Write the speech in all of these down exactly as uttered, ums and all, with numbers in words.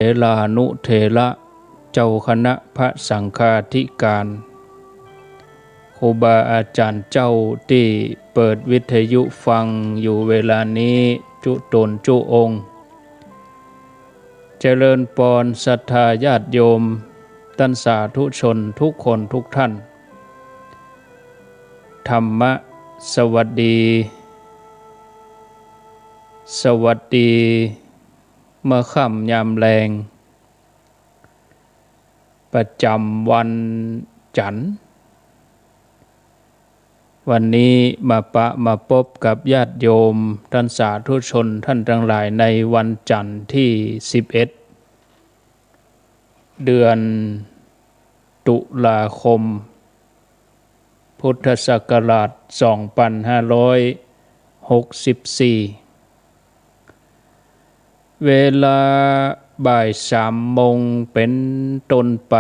รานุเถระ เจ้าคณะพระสังฆาธิการ ครูบาอาจ๋ารย์เจ้าตี้เปิดวิทยุฟังอยู่เวลานี้จุ๊ต๋นจุ๊องค์ เจริญปอนศรัทธาญาติโยม ต้านสาธุชนทุกคนทุกท่าน ธรรมะสวัสดี สวัสดี เมื่อค่ำยามแลง ประจ๋ำวันจั๋นทร์ วันนี้มาปะมาปบกับญาติโยมต้านสาธุชนท่านตังหลายในวันจั๋นทร์ตี้สิบเอ็ด เดือนตุลาคม พุทธศักราชสองปันห้าร้อยหกสิบสี่ เวลาบ่ายสามโมงเป๋นต้นไป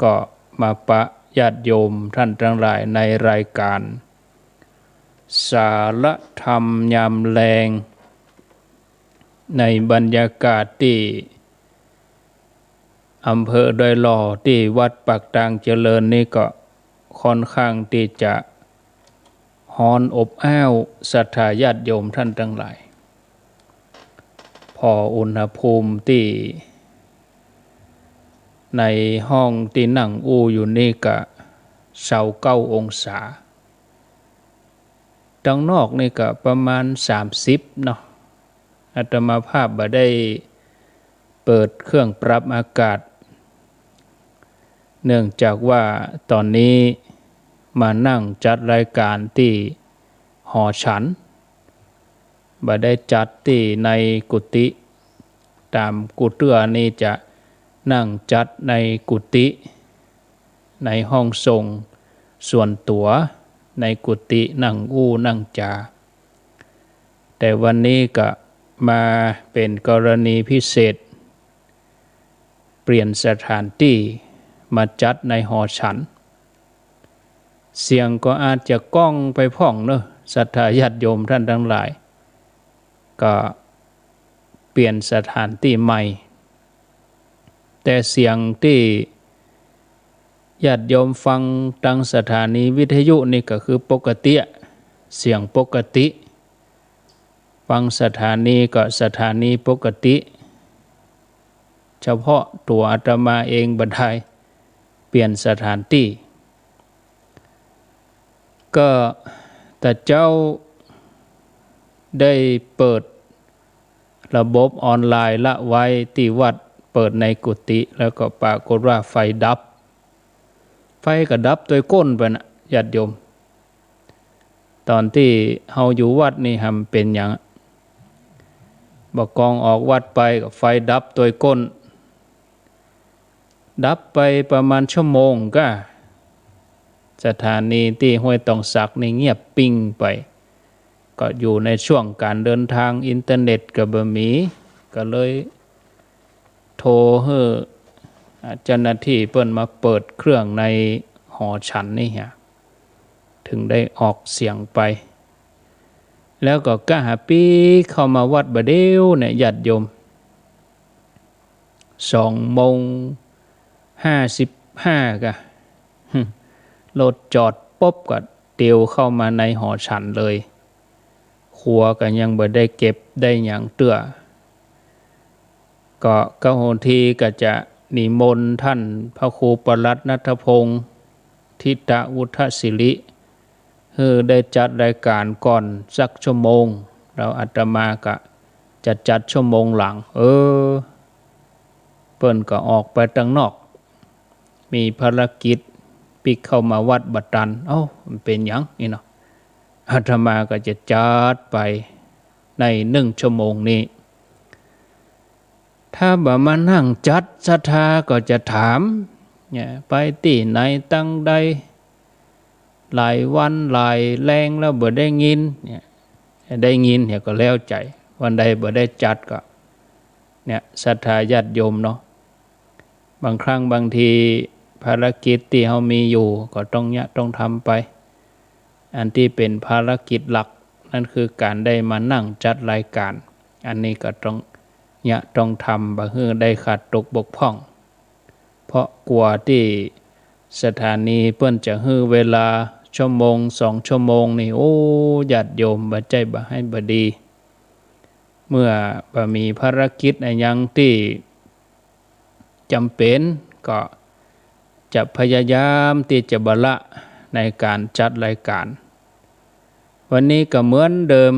ก็มาปะญาติโยมต้านตังหลายในรายก๋าน สาระธรรมยามแลง ในบรรยากาศตี้ อำเภอดอยหล่อตี้วัดปากตางเจริญนี่ก็ค่อนข้างตี้จะฮ้อนอบอ้าวศรัทธาญาติโยมต้านตังหลาย ผ่ออุณหภูมิตี้ในห้องตี้นั่งอู้อยู่นี่ก็ซาวเก้าองศา ตังนอกนี่ก็ประมาณสามสิบเนาะ อาตมาภาพบ่ได้เปิดเครื่องปรับอากาศ เนื่องจากว่าต๋อนนี้มานั่งจัดรายก๋านตี้หอฉัน บ่ได้จัดตี้ในกุฏิ ต๋ามกู้เตื้อนี่จะนั่งจัดในกุฏิ ในห้องส่งส่วนตั๋ว ในกุฏินั่งอู้นั่งจ๋า แต่วันนี้ก็มาเป๋นกรณีพิเศษ เปลี่ยนสถานตี้มาจัดในหอฉัน เสียงก็อาจจะก้องไปพ่องเนาะ ศรัทธาญาติโยมต้านตังหลาย ก็เปลี่ยนสถานตี้ใหม่ แต่เสียงตี้ญาติโยมฟังตางสถานีวิทยุนี่ก็คือปกติ เสียงปกติ ฟังสถานีก็สถานีปกติ เฉพาะตั๋วอาตมาเองบ่ได้เปลี่ยนสถานตี้ ก็ตะเจ๊าได้เปิดระบบออนไลน์ละไว้ตี้วัด เปิดในกุฏิ แล้วก็ปรากฏว่าไฟดับ ไฟก็ดับตวยก้นไปนะญาติโยม ต๋อนตี้เฮาอยู่วัดนี่หำเป๋นหยัง บ่ากองออกวัดไปก็ไฟดับตวยก้น ดับไปประมาณชั่วโมงก้า สถานีตี้ห้วยตองสักนี่เงียบปิ้งไป ก็อยู่ในช่วงก๋านเดินตาง อินเทอร์เน็ตก็บ่มี ก็เลยโทรหื้อ อ่า เจ้าหน้าตี้เปิ้นมาเปิดเครื่องในหอฉันนี่ฮะ เถิงได้ออกเสียงไป แล้วก็ก้าหาปิ๊กเข้ามาวัดบ่าเดี่ยวเนี่ยญาติโยม สองโมงห้าสิบห้าก้า รถจอดปุ๊บก็เตียวเข้ามาในหอฉันเลย ครัวก็ยังบ่ได้เก็บได้หยังเตื้อ ก็เก้าโมงตี้ก็จะนิมนต์ต้านพระครูปลัดณัฐพงษ์ ทิตะวุฒศิริ หื้อได้จัดรายก๋านก่อนสักชั่วโมง แล้วอาตมาก็จะจัดชั่วโมงหลัง เออ เปิ้นก็ออกไปตางนอก มีภารกิจ ปิ๊กเข้ามาวัดบ่ตัน เอ้า มันเป๋นหยังนี่เนาะ อาตมาก็จะจัดไปในนึ่งชั่วโมงนี้ ถ้าบ่ามานั่งจัดศรัทธาก็จะถามเนี่ย ไปตี้ไหนตังใด หลายวันหลายแลงแล้วบ่ได้ยินเนี่ย ได้ยินเนี่ยก็แล้วใจ๋ วันใดบ่ได้จัดก็ เนี่ย ศรัทธาญาติโยมเนาะ บางครั้งบางทีภารกิจตี้เฮามีอยู่ก็ต้องเนี่ย ต้องทำไป อันตี้เป๋นภารกิจหลัก นั่นคือก๋านได้มานั่งจัดรายก๋าน อันนี้ก็ต้อง ยะต้องทำบ่หื้อได้ขาดตกบกพร่อง เพราะกั๋วตี้สถานีเปิ้นจะหื้อเวลาชั่วโมงสองชั่วโมงนี่ โอ้ ญาติโยม บ่ใจ้บ่หื้อบ่ดี เมื่อบ่มีภารกิจอะหยังตี้จ๋ำเป๋น ก็จะพยายามตี้จะบ่ละในก๋านจัดรายก๋าน วันนี้ก็เหมือนเดิม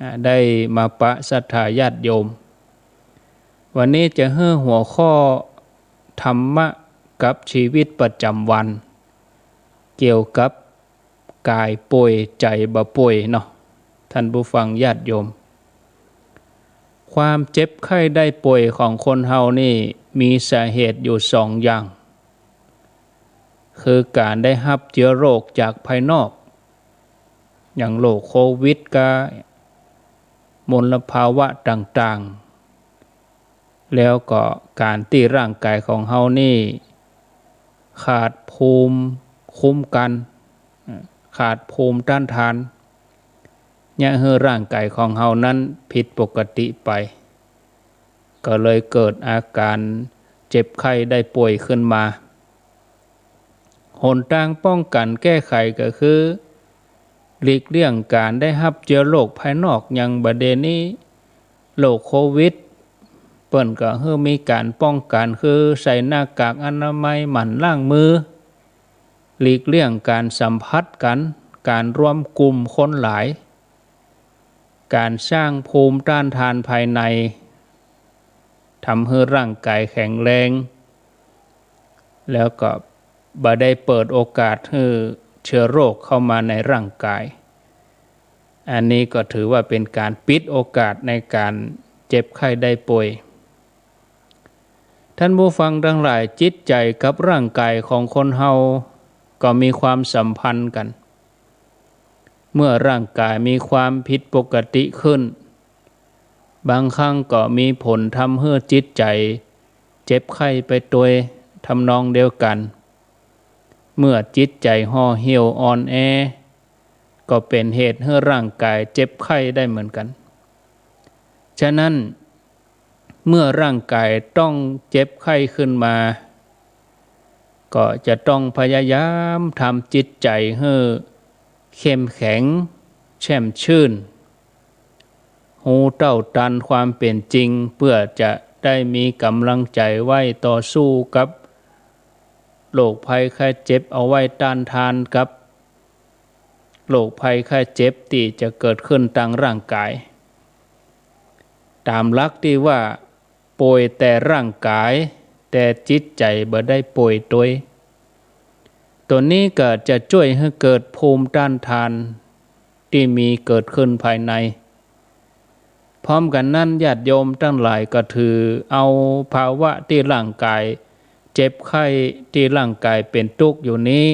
อ่า ได้มาปะศรัทธาญาติโยม วันนี้จะหื้อหัวข้อธรรมะกับชีวิตประจ๋ำวัน เกี่ยวกับก๋ายป่วยใจ๋บ่ป่วยเนาะ ท่านผู้ฟังญาติโยม ความเจ็บไข้ได้ป่วยของคนเฮานี่มีสาเหตุอยู่สองอย่าง คือก๋านได้ฮับเจื้อโรคจากภายนอก อย่างโรคโควิดกับมลภาวะต่างๆ แล้วก็ก๋านตี้ร่างก๋ายของเฮานี่ขาดภูมิคุ้มกั๋น ขาดภูมิต้านทาน เยียะหื้อร่างก๋ายของเฮานั้นผิดปกติไป ก็เลยเกิดอาก๋านเจ็บไข้ได้ป่วยขึ้นมา หนตางป้องกั๋นแก้ไขก็คือ หลีกเลี่ยงก๋านได้ฮับเจื้อโรคภายนอก อย่างบ่าเดี่ยวนี้ โรคโควิด เปิ้นก็หื้อมีก๋านป้องกั๋น คือใส่หน้ากากอนามัย หมั่นล้างมือ หลีกเลี่ยงก๋านสัมผัสกั๋น ก๋านรวมกลุ่มคนหลาย ก๋านสร้างภูมิต้านทานภายใน ทำหื้อร่างก๋ายแข็งแรง แล้วก็บ่ได้เปิดโอกาสหื้อเจื้อโรคเข้ามาในร่างก๋าย อันนี้ก็ถือว่าเป๋นก๋านปิดโอกาสในก๋านเจ็บไข้ได้ป่วย ท่านผู้ฟังตังหลาย จิตใจ๋กับร่างก๋ายของคนเฮาก็มีความสัมพันธ์กั๋น เมื่อร่างก๋ายมีความผิดปกติขึ้น บางครั้งก็มีผลทำหื้อจิตใจ๋เจ็บไข้ไปตวยทำนองเดียวกั๋น เมื่อจิตใจ๋ห่อเหี่ยวอ่อนแอ ก็เป๋นเหตุหื้อร่างก๋ายเจ็บไข้ได้เหมือนกั๋น ฉะนั้น เมื่อร่างก๋ายต้องเจ็บไข้ขึ้นมา ก็จะต้องพยายามทำจิตใจ๋หื้อเข้มแข็ง แช่มชื่น ฮู้เต้าตันความเป๋นจริง เปื้อจะได้มีก๋ำลังใจ๋ไว้ต่อสู้กับโรคภัยไข้เจ็บ เอาไว้ต้านทานกับ โรคภัยไข้เจ็บตี้จะเกิดขึ้นตางร่างก๋าย ต๋ามหลักตี้ว่า ป่วยแต่ร่างก๋าย แต่จิตใจ๋บ่ได้ป่วยตวย ตั๋วนี้ก็จะจ้วยหื้อเกิดภูมิต้านทานตี้มีเกิดขึ้นภายใน พร้อมกั๋นนั้น ญาติโยมตังหลายก็ถือเอาภาวะตี้ร่างก๋ายเจ็บไข้ ตี้ร่างก๋ายเป๋นตุ๊กข์อยู่นี้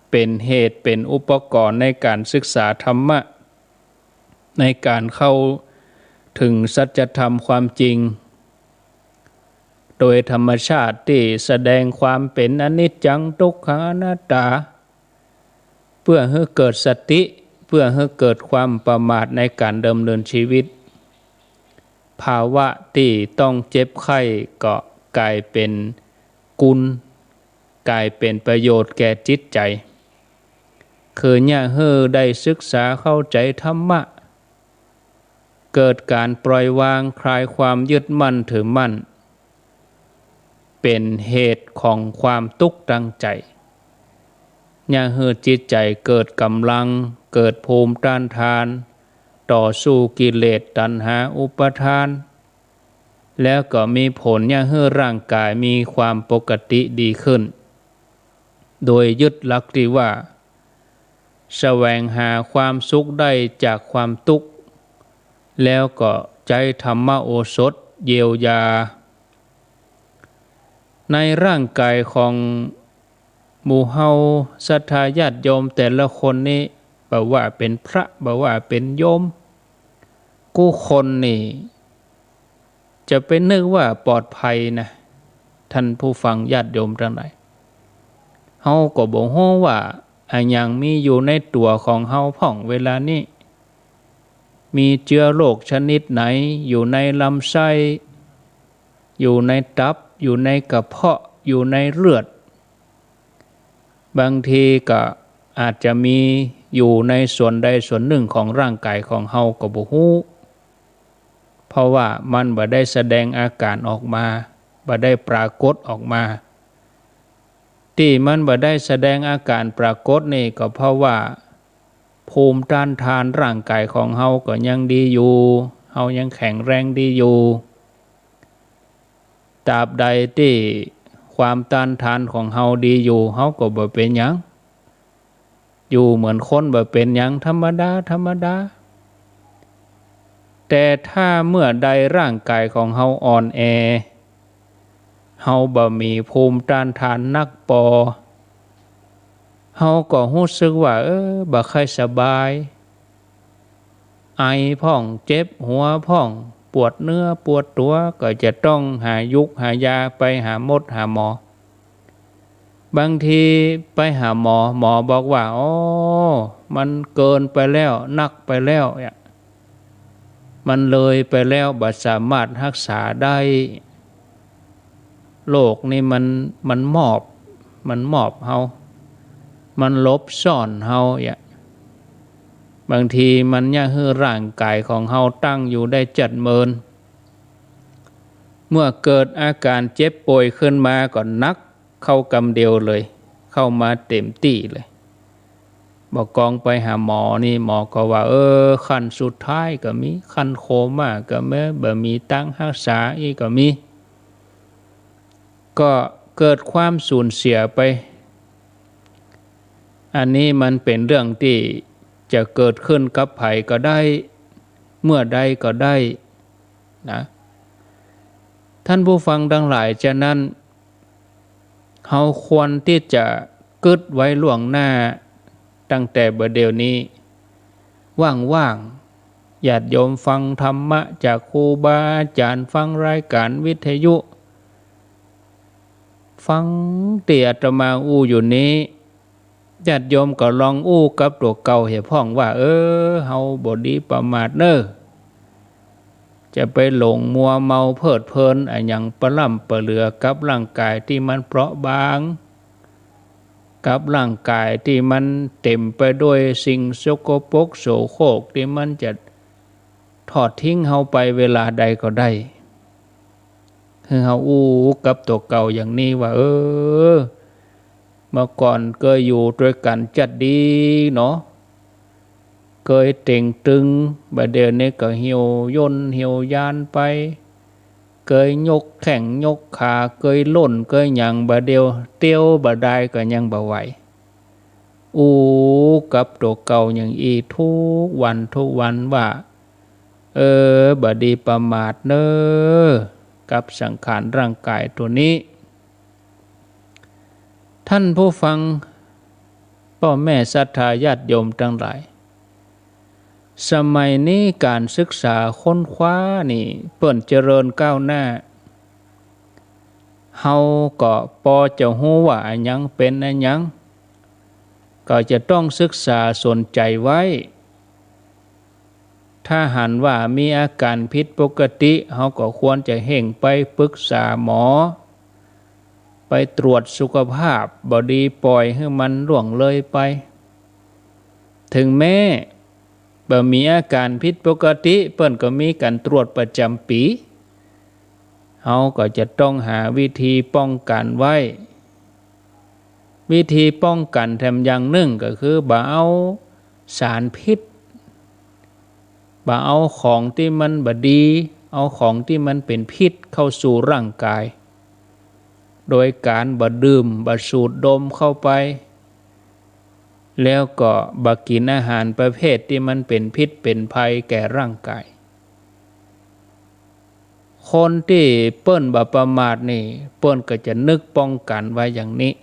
เป๋นเหตุเป๋นอุปกรณ์ในก๋านศึกษาธรรมะ ในก๋านเข้าเถิงสัจธรรมความจริง โดยธรรมชาติตี้แสดงความเป๋นอนิจจัง ตุ๊กขัง อนัตตา เปื้อหื้อเกิดสติ เปื้อหื้อเกิดความประมาทในก๋านดำเนินชีวิต ภาวะตี้ต้องเจ็บไข้ก็ก๋ายเป๋นกุณ ก๋ายเป๋นประโยชน์แก่จิตใจ๋ คือเยียะหื้อได้ศึกษาเข้าใจ๋ธรรมะ เกิดก๋านปล่อยวางคลายความยึดมั่นถือมั่น เป๋นเหตุของความตุ๊กข์ตางใจ๋ เยียะหื้อจิตใจ๋เกิดก๋ำลัง เกิดภูมิต้านทาน ต่อสู้กิเลสตัณหาอุปาทาน แล้วก็มีผลเยียะหื้อร่างก๋ายมีความปกติดีขึ้น โดยยึดหลักตี้ว่า แสวงหาความสุขได้จากความตุ๊กข์ แล้วก็ใจ๊ธรรมโอสถเยียวยา ในร่างก๋ายของหมู่เฮาศรัทธาญาติโยมแต่ละคนนี้ บ่ว่าเป๋นพระ บ่ว่าเป๋นโยม กู้คนนี่ จะไปนึกว่าปลอดภัยนะ ท่านผู้ฟังญาติโยมตังหลาย เฮาก็บ่ฮู้ว่าอะหยังมีอยู่ในตั๋วของเฮาพ่องเวลานี้ มีเจื้อโรคชนิดไหน อยู่ในลำไส้ อยู่ในตับ อยู่ในกระเพาะ อยู่ในเลือด บางทีก็อาจจะมีอยู่ในส่วนใดส่วนนึ่งของร่างก๋ายของเฮาก็บ่ฮู้ เพราะว่ามันบ่ได้แสดงอาก๋านออกมา บ่ได้ปรากฏออกมา ตี้มันบ่ได้แสดงอาก๋านปรากฏนี่ก็เพราะว่า ภูมิต้านทานร่างก๋ายของเฮาก็ยังดีอยู่ เฮายังแข็งแรงดีอยู่ ตราบใดตี้ความต้านทานของเฮาดีอยู่ เฮาก็บ่เป๋นหยัง อยู่เหมือนคนบ่เป๋นหยัง ธรรมดา ธรรมดา แต่ถ้าเมื่อใดร่างก๋ายของเฮาอ่อนแอ เฮาบ่มีภูมิต้านทานนักปอ เฮาก็ฮู้สึกว่า เออ บ่ค่อยสบาย ไอพ่อง เจ็บหัวพ่อง ปวดเนื้อปวดตั๋ว ก็จะต้องหายุกหายาไปหาหมดหาหมอ บางทีไปหาหมอ หมอบอกว่า อ้อ มันเกินไปแล้ว นักไปแล้ว เนี่ย มันเลยไปแล้ว บ่สามารถฮักษาได้ โรคนี่มัน มันมอบ มันมอบเฮา มันหลบซ่อนเฮา เนี่ย บางทีมันเยียะหื้อร่างก๋ายของเฮาตั้งอยู่ได้จัดเมิน เมื่อเกิดอาก๋านเจ็บป่วยขึ้นมาก็หนักเข้ากำเดียวเลย เข้ามาเต็มตี้เลย บ่กองไปหาหมอนี่ หมอก็ว่า เออ ขั้นสุดท้ายก็มี ขั้นโคม่าก็มี บ่มีตังค์ฮักษาอี้ก็มี ก็เกิดความสูญเสียไป อันนี้มันเป๋นเรื่องตี้จะเกิดขึ้นกับใผก็ได้ เมื่อใดก็ได้นะ ท่านผู้ฟังตังหลาย ฉะนั้น เฮาควรตี้จะกึ๊ดไว้ล่วงหน้า ตั้งแต่บ่าเดี่ยวนี้ ว่างๆ ญาติโยมฟังธรรมะจากครูบาอาจ๋ารย์ ฟังรายก๋านวิทยุ ฟังตี้อาตมาอู้อยู่นี้ ญาติโยมก็ลองอู้กับตั๋วเก่าเหียพ่องว่า เออ เฮาบ่ดีประมาทเน่อ จะไปหลงมัวเมาเพลิดเพลินอะหยังปะล่ำปะเหลือกับร่างก๋ายตี้มันเปราะบาง กับร่างก๋ายตี้มันเต๋มไปด้วยสิ่งสกปรกโสโครกตี้มันจะทอดทิ้งเฮาไปเวลาใดก็ได้ หื้อเฮาอู้กับตั๋วเก่าอย่างนี้ว่า เออ เมื่อก่อนเกยอยู่ตวยกั๋นจัดดีเนาะ เกยเต่งตึง บ่าเดี่ยวนี้ก็เหี่ยวย่นเหี่ยวยานไป เกยยกแข้งยกขา เกยล่นเกยหยัง บ่าเดี่ยวเตียวบ่าดายก็ยังบ่ไหว อู้กับตั๋วเก่าอย่างอี้ทุกวันทุกวันว่า เออ บ่ดีประมาทเน่อ กับสังขารร่างก๋ายตั๋วนี้ ท่านผู้ฟัง ป้อแม่ศรัทธาญาติโยมตังหลาย สมัยนี้ก๋านศึกษาค้นคว้านี่เปิ้นเจริญก้าวหน้า เฮาก็ปอจะฮู้ว่าอะหยังเป๋นอะหยัง ก็จะต้องศึกษาสนใจ๋ไว้ ถ้าหันว่ามีอาก๋านผิดปกติ เฮาก็ควรจะเฮ่งไปปรึกษาหมอ ไปตรวจสุขภาพ บ่ดีป่อยหื้อมันล่วงเลยไป เถิงแม้บ่มีอาก๋านผิดปกติ เปิ้นก็มีก๋านตรวจประจ๋ำปี๋ เฮาก็จะต้องหาวิธีป้องกั๋นไว้ วิธีป้องกั๋นแถมอย่างนึ่งก็คือ บ่เอาสารพิษ บ่เอาของตี้มันบ่ดี เอาของตี้มันเป๋นพิษเข้าสู่ร่างก๋าย โดยก๋านบ่ดื่ม บ่สูดดมเข้าไป แล้วก็บ่กิ๋นอาหารประเภทตี้มันเป๋นพิษเป๋นภัยแก่ร่างก๋าย คนตี้เปิ้นบ่ประมาทนี่ เปิ้นก็จะนึกป้องกั๋นไว้อย่างนี้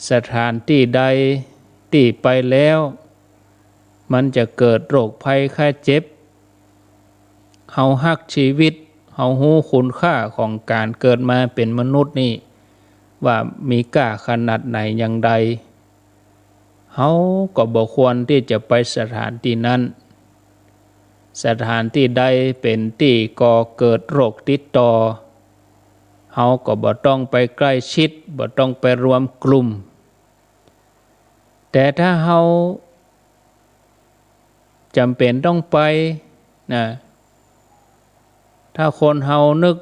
สถานตี้ใดตี้ไปแล้ว มันจะเกิดโรคภัยไข้เจ็บ เฮาฮักจีวิต เฮาฮู้คุณค่าของก๋านเกิดมาเป๋นมนุษย์นี่ ว่ามีก้าขนาดไหนอย่างใด เฮาก็บ่ควรตี้จะไปสถานตี้นั้น สถานตี้ใดเป๋นตี้ก่อเกิดโรคติดต่อ เฮาก็บ่ต้องไปใก้ชิด บ่ต้องไปรวมกลุ่ม แต่ถ้าเฮาจ๋ำเป๋นต้องไปนะ ถ้าคนเฮานึก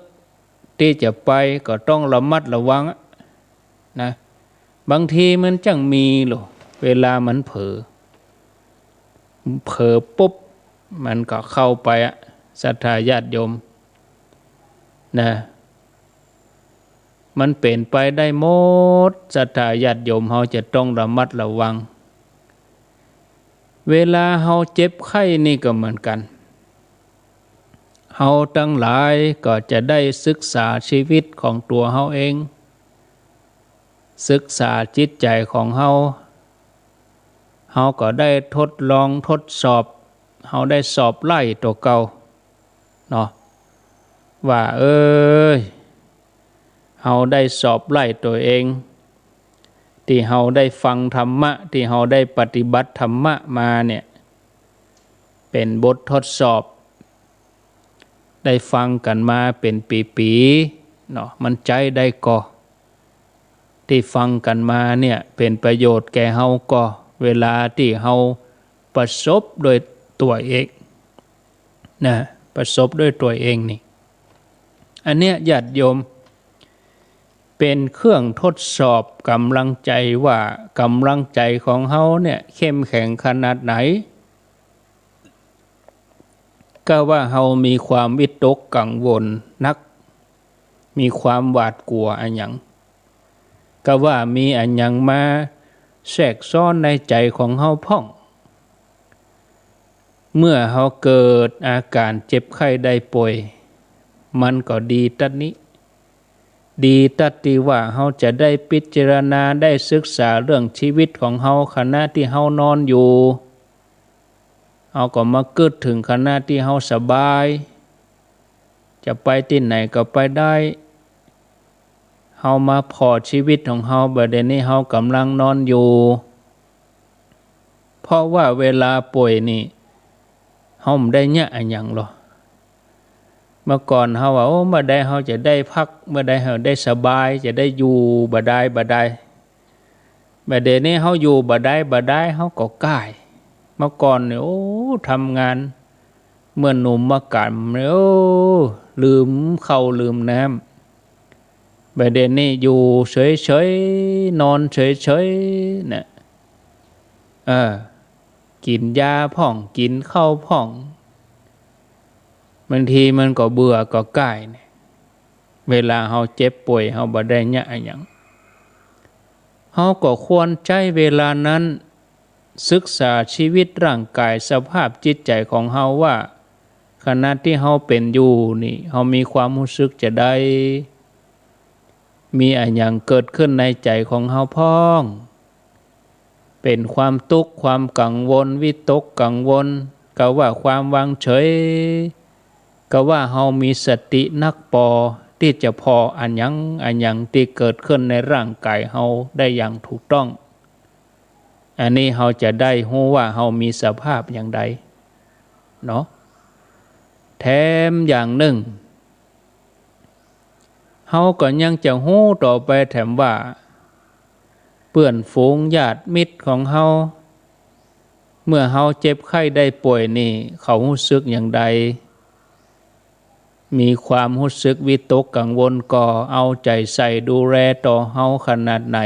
ตี้จะไปก็ต้องระมัดระวังอะนะ บางทีมันจั้งมีโล เวลามันเผลอ เผลอปุ๊บ มันก็เข้าไปอะ ศรัทธาญาติโยมนะ มันเป๋นไปได้หมด ศรัทธาญาติโยม เฮาจะต้องระมัดระวัง เวลาเฮาเจ็บไข้นี่ก็เหมือนกั๋น เฮาตังหลายก็จะได้ศึกษาชีวิตของตั๋วเฮาเอง ศึกษาจิตใจ๋ของเฮา เฮาก็ได้ทดลองทดสอบ เฮาได้สอบไล่ตั๋วเก่าเนาะ ว่า เอ้ย เฮาได้สอบไล่ตั๋วเอง ตี้เฮาได้ฟังธรรมะ ตี้เฮาได้ปฏิบัติธรรมะมาเนี่ย เป๋นบททดสอบ ได้ฟังกั๋นมาเป๋นปีๆ เนาะ มันใจ๊ได้ก่อ ตี้ฟังกั๋นมาเนี่ย เป๋นประโยชน์แก่เฮาก่อ เวลาตี้เฮาประสบด้วยตั๋วเองนะ ประสบด้วยตั๋วเองนี่ อันเนี้ยญาติโยม เป๋นเครื่องทดสอบก๋ำลังใจ๋ว่าก๋ำลังใจ๋ของเฮาเนี่ยเข้มแข็งขนาดไหน กาว่าเฮามีความวิตกกังวลนัก มีความหวาดกลัวอะหยัง กาว่ามีอะหยังมาแทรกซ้อนในใจ๋ของเฮาพ่อง เมื่อเฮาเกิดอาก๋านเจ็บไข้ได้ป่วย มันก็ดีตั๊ดนี้ ดีตั๊ดตี้ว่าเฮาจะได้พิจารณา ได้ศึกษาเรื่องชีวิตของเฮา ขณะตี้เฮานอนอยู่ เฮาก็มากึ๊ดเถิงขณะตี้เฮาสบาย จะไปตี้ไหนก็ไปได้ เฮามาผ่อชีวิตของเฮา บ่าเดี่ยวนี้เฮาก่ำลังนอนอยู่ เพราะว่าเวลาป่วยนี่ เฮาบ่ได้เยียะอะหยังหรอก เมื่อก่อนเฮาว่า โอ้ เมื่อใดเฮาจะได้พัก เมื่อใดเฮาได้สบาย จะได้อยู่บ่ดายบ่ดาย บ่าเดี่ยวนี้เฮาอยู่บ่ดายบ่ดาย เฮาก็ก้าย เมื่อก่อนนี่ โอ้ ทำงาน เมื่อหนุ่มเมื่อก๋านนี่ โอ้ ลืมข้าวลืมน้ำ บ่าเดี่ยวนี้อยู่เฉยๆ นอนเฉยๆ เนี่ย เออ กิ๋นยาพ่อง กิ๋นข้าวพ่อง บางทีมันก็เบื่อก็ก้ายเนี่ย เวลาเฮาเจ็บป่วย เฮาบ่ได้เยียะอะหยัง เฮาก็ควรใจ๊เวลานั้น ศึกษาชีวิตร่างก๋าย สภาพจิตใจ๋ของเฮาว่า ขณะตี้เฮาเป๋นอยู่นี่ เฮามีความฮู้สึกจาใด มีอะหยังเกิดขึ้นในใจ๋ของเฮาพ่อง เป๋นความตุ๊กข์ ความกังวล วิตกกังวล กาว่าความวางเฉย กาว่าเฮามีสตินักปอ ตี้จะผ่ออะหยังอะหยังตี้เกิดขึ้นในร่างก๋ายเฮาได้อย่างถูกต้อง อันนี้เฮาจะได้ฮู้ว่าเฮามีสภาพอย่างใดเนาะ แถมอย่างนึ่ง เฮาก็ยังจะฮู้ต่อไปแถมว่า เปื้อนฝูงญาติมิตรของเฮา เมื่อเฮาเจ็บไข้ได้ป่วยนี่ เขาฮู้สึกอย่างใด มีความฮู้สึกวิตกกังวลก่อ เอาใจ๋ใส่ดูแลต่อเฮาขนาดไหน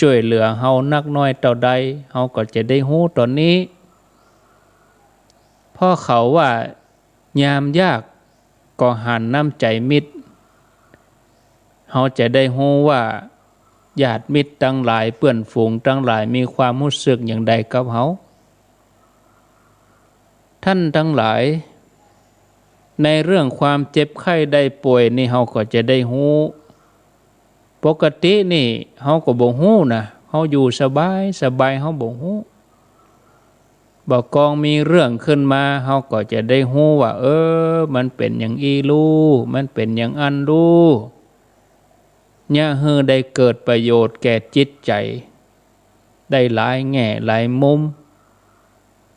จ้วยเหลือเฮานักน้อยเต้าใด เฮาก็จะได้ฮู้ต๋อนนี้ เพราะเขาว่า ยามยากก็หันน้ำใจ๋มิตร เฮาจะได้ฮู้ว่า ญาติมิตรตังหลาย เปื้อนฝูงตังหลาย มีความฮู้สึกอย่างใดกับเฮา ท่านตังหลาย ในเรื่องความเจ็บไข้ได้ป่วยนี่ เฮาก็จะได้ฮู้ ปกตินี่ เฮาก็บ่ฮู้นะ เฮาอยู่สบาย สบาย เฮาบ่ฮู้ บ่ากองมีเรื่องขึ้นมา เฮาก็จะได้ฮู้ว่า เออ มันเป๋นอย่างอี้ลู่ มันเป๋นอย่างอั้นลู่ เยียะหื้อได้เกิดประโยชน์แก่จิตใจ๋ ได้หลายแง่หลายมุม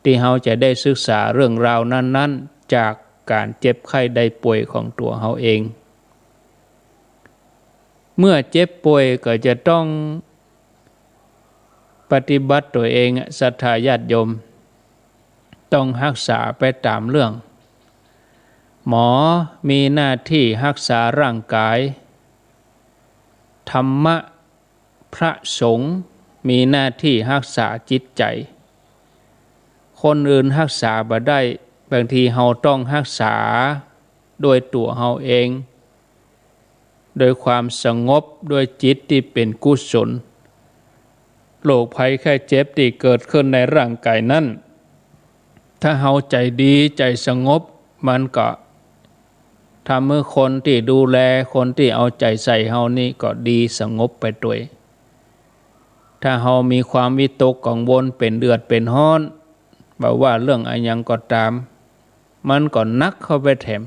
ตี้เฮาจะได้ศึกษาเรื่องราวนั้นๆ จากก๋านเจ็บไข้ได้ป่วยของตั๋วเฮาเอง เมื่อเจ็บป่วยก็จะต้องปฏิบัติตั๋วเอง ศรัทธาญาติโยม ต้องฮักษาไปต๋ามเรื่อง หมอมีหน้าตี้ฮักษาร่างก๋าย ธรรมะ พระสงฆ์มีหน้าตี้ฮักษาจิตใจ๋ คนอื่นฮักษาบ่ได้ บางทีเฮาต้องฮักษาด้วยตั๋วเฮาเอง ด้วยความสงบ ด้วยจิตตี้เป๋นกุศล โรคภัยไข้เจ็บตี้เกิดขึ้นในร่างก๋ายนั้น ถ้าเฮาใจ๋ดีใจ๋สงบ มันก็ ทำหื้อคนตี้ดูแล คนตี้เอาใจ๋ใส่เฮานี่ก็ดีสงบไปตวย ถ้าเฮามีความวิตกกังวล เป๋นเดือดเป๋นฮ้อน บ่ว่าเรื่องอะหยังก็ต๋าม มันก็หนักเข้าไปแถม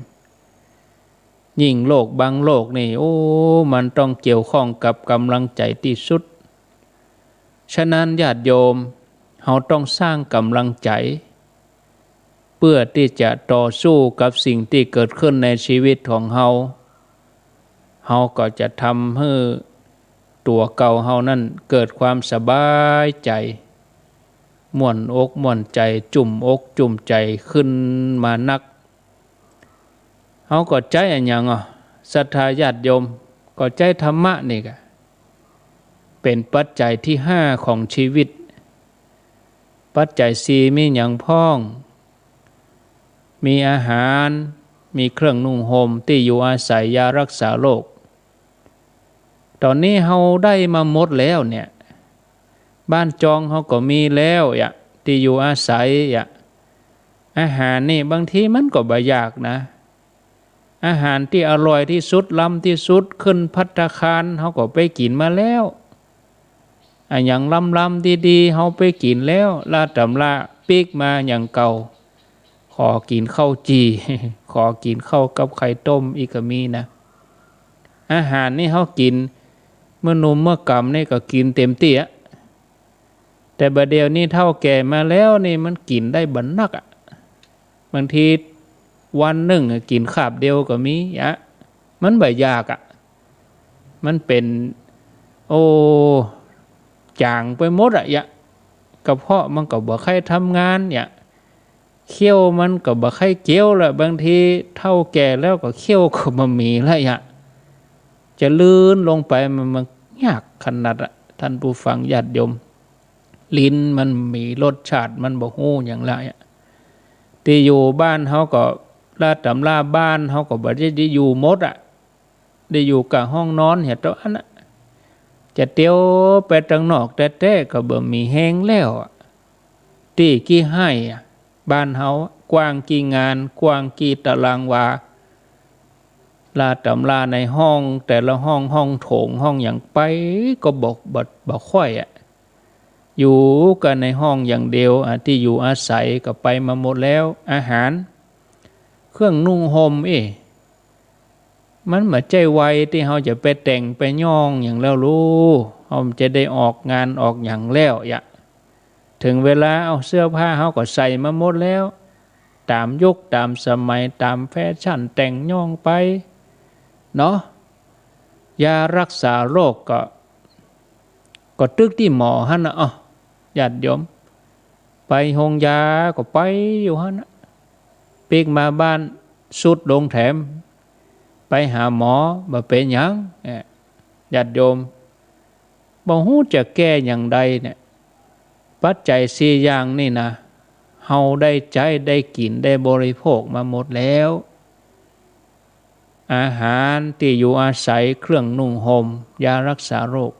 ยิ่งโรคบางโรคนี่ โอ้ มันต้องเกี่ยวข้องกับก๋ำลังใจ๋ตี้สุด ฉะนั้นญาติโยม เฮาต้องสร้างก๋ำลังใจ๋ เปื้อตี้จะต่อสู้กับสิ่งตี้เกิดขึ้นในชีวิตของเฮา เฮาก็จะทำหื้อตั๋วเก่าเฮานั้นเกิดความสบายใจ๋ ม่วนอกม่วนใจ๋ จุ่มอกจุ่มใจ๋ขึ้นมานัก เฮาก็ใจ๊อะหยังอ่ะ ศรัทธาญาติโยม ก็ใจ๊ธรรมะนี่กะ เป๋นปัจจัยตี้ห้าของชีวิต ปัจจัยสี่มีหยังพ่อง มีอาหาร มีเครื่องนุ่งห่ม ตี้อยู่อาศัย ยารักษาโรค ต๋อนนี้เฮาได้มาหมดแล้วเนี่ย บ้านจองเฮาก็มีแล้วอะ ตี้อยู่อาศัยอะ อาหารนี่บางทีมันก็บ่อยากนะ อาหารตี้อร่อยตี้สุด ล้ำตี้สุด ขึ้นภัตตาคาร เฮาก็ไปกิ๋นมาแล้ว อะหยังล้ำๆ ดีๆ เฮาไปกิ๋นแล้ว ลาต๋ำราปิ๊กมาอย่างเก่า ขอกิ๋นข้าวจี่ ขอกิ๋นข้าวกับไข่ต้มอีกก็มีนะ อาหารนี่เฮากิ๋น เมื่อหนุ่มเมื่อก๋ำนี่ก็กิ๋นเต็มตี้อะ แต่บ่าเดี่ยวนี้เฒ่าแก่มาแล้วนี่มันกิ๋นได้บ่นักอะ บางทีวันนึ่งอะกิ๋นคาบเดียวก็มีอะ มันบ่อยากอะ มันเป๋น โอ้ จ๋างไปหมดอะยะ กระเพาะมันก็บ่ใค่ทำงานยะ เขี้ยวมันก็บ่ใค่เกี้ยวละ บางทีเฒ่าแก่แล้วก็เขี้ยวก็บ่มีละยะ จะลืนลงไปมัน มันยากขนาดอะ ท่านผู้ฟังญาติโยม ลิ้นมันมีรสชาติ มันบ่ฮู้หยังละยะ ตี้อยู่บ้านเฮาก็ ลาต๋ำราบ้านเฮาก็บ่ได้ ได้อยู่หมดอะ ได้อยู่ก้าห้องนอนเหียเต้าอั้นอะ จะเตียวไปตังนอกแต๊ๆ ก็บ่มีแฮงแล้วอะ ตี้กี้ไฮ่อะ บ้านเฮากว้างกี้งาน กว้างกี้ตารางวา ลาต๋ำราในห้อง แต่ละห้อง ห้องโถง ห้องหยังไปก็บ่ บ่ บ่ค่อยอะ อยู่ก้าในห้องอย่างเดียวอะ ตี้อยู่อาศัยก็ไปมาหมดแล้ว อาหาร เครื่องนุ่งห่ม เอ๊ะ มันบ่ใจ้วัยตี้เฮาจะไปแต่งไปย้องหยังแล้วลูก เฮาจะได้ออกงานออกหยังแล้วยะ เถิงเวลา เอาเสื้อผ้าเฮาก็ใส่มาหมดแล้ว ต๋ามยุคต๋ามสมัย ต๋ามแฟชั่นแต่งย้องไปเนาะ ยารักษาโรคก็ ก็ตึกตี้หมอหั้นนะ อ้อ ญาติโยม ไปโฮงยาก็ไปอยู่หั้นนะ ปิ๊กมาบ้านทรุดลงแถม ไปหาหมอบ่เป๋นหยัง เอ่อ ญาติโยม บ่ฮู้จะแก้อย่างใดเนี่ย ปัจจัยสี่อย่างนี่นะ เฮาได้ใจ๊ ได้กิ๋น ได้บริโภคมาหมดแล้ว อาหาร ตี้อยู่อาศัย เครื่องนุ่งห่ม ยารักษาโรค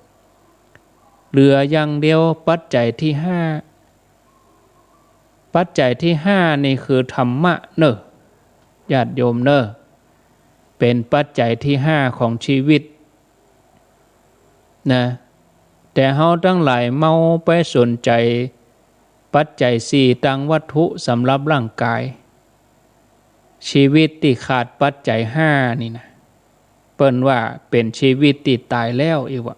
เหลืออย่างเดียว ปัจจัยตี้ห้า ปัจจัยตี้ห้านี่คือธรรมะเน่อ ญาติโยมเน่อ เป๋นปัจจัยตี้ห้าของชีวิตนะ แต่เฮาตังหลายเมาไปสนใจ๋ปัจจัยสี่ตางวัตถุสำหรับร่างก๋าย ชีวิตตี้ขาดปัจจัยห้านี่นะ เปิ้นว่าเป๋นชีวิตตี้ต๋ายแล้วอี้วะ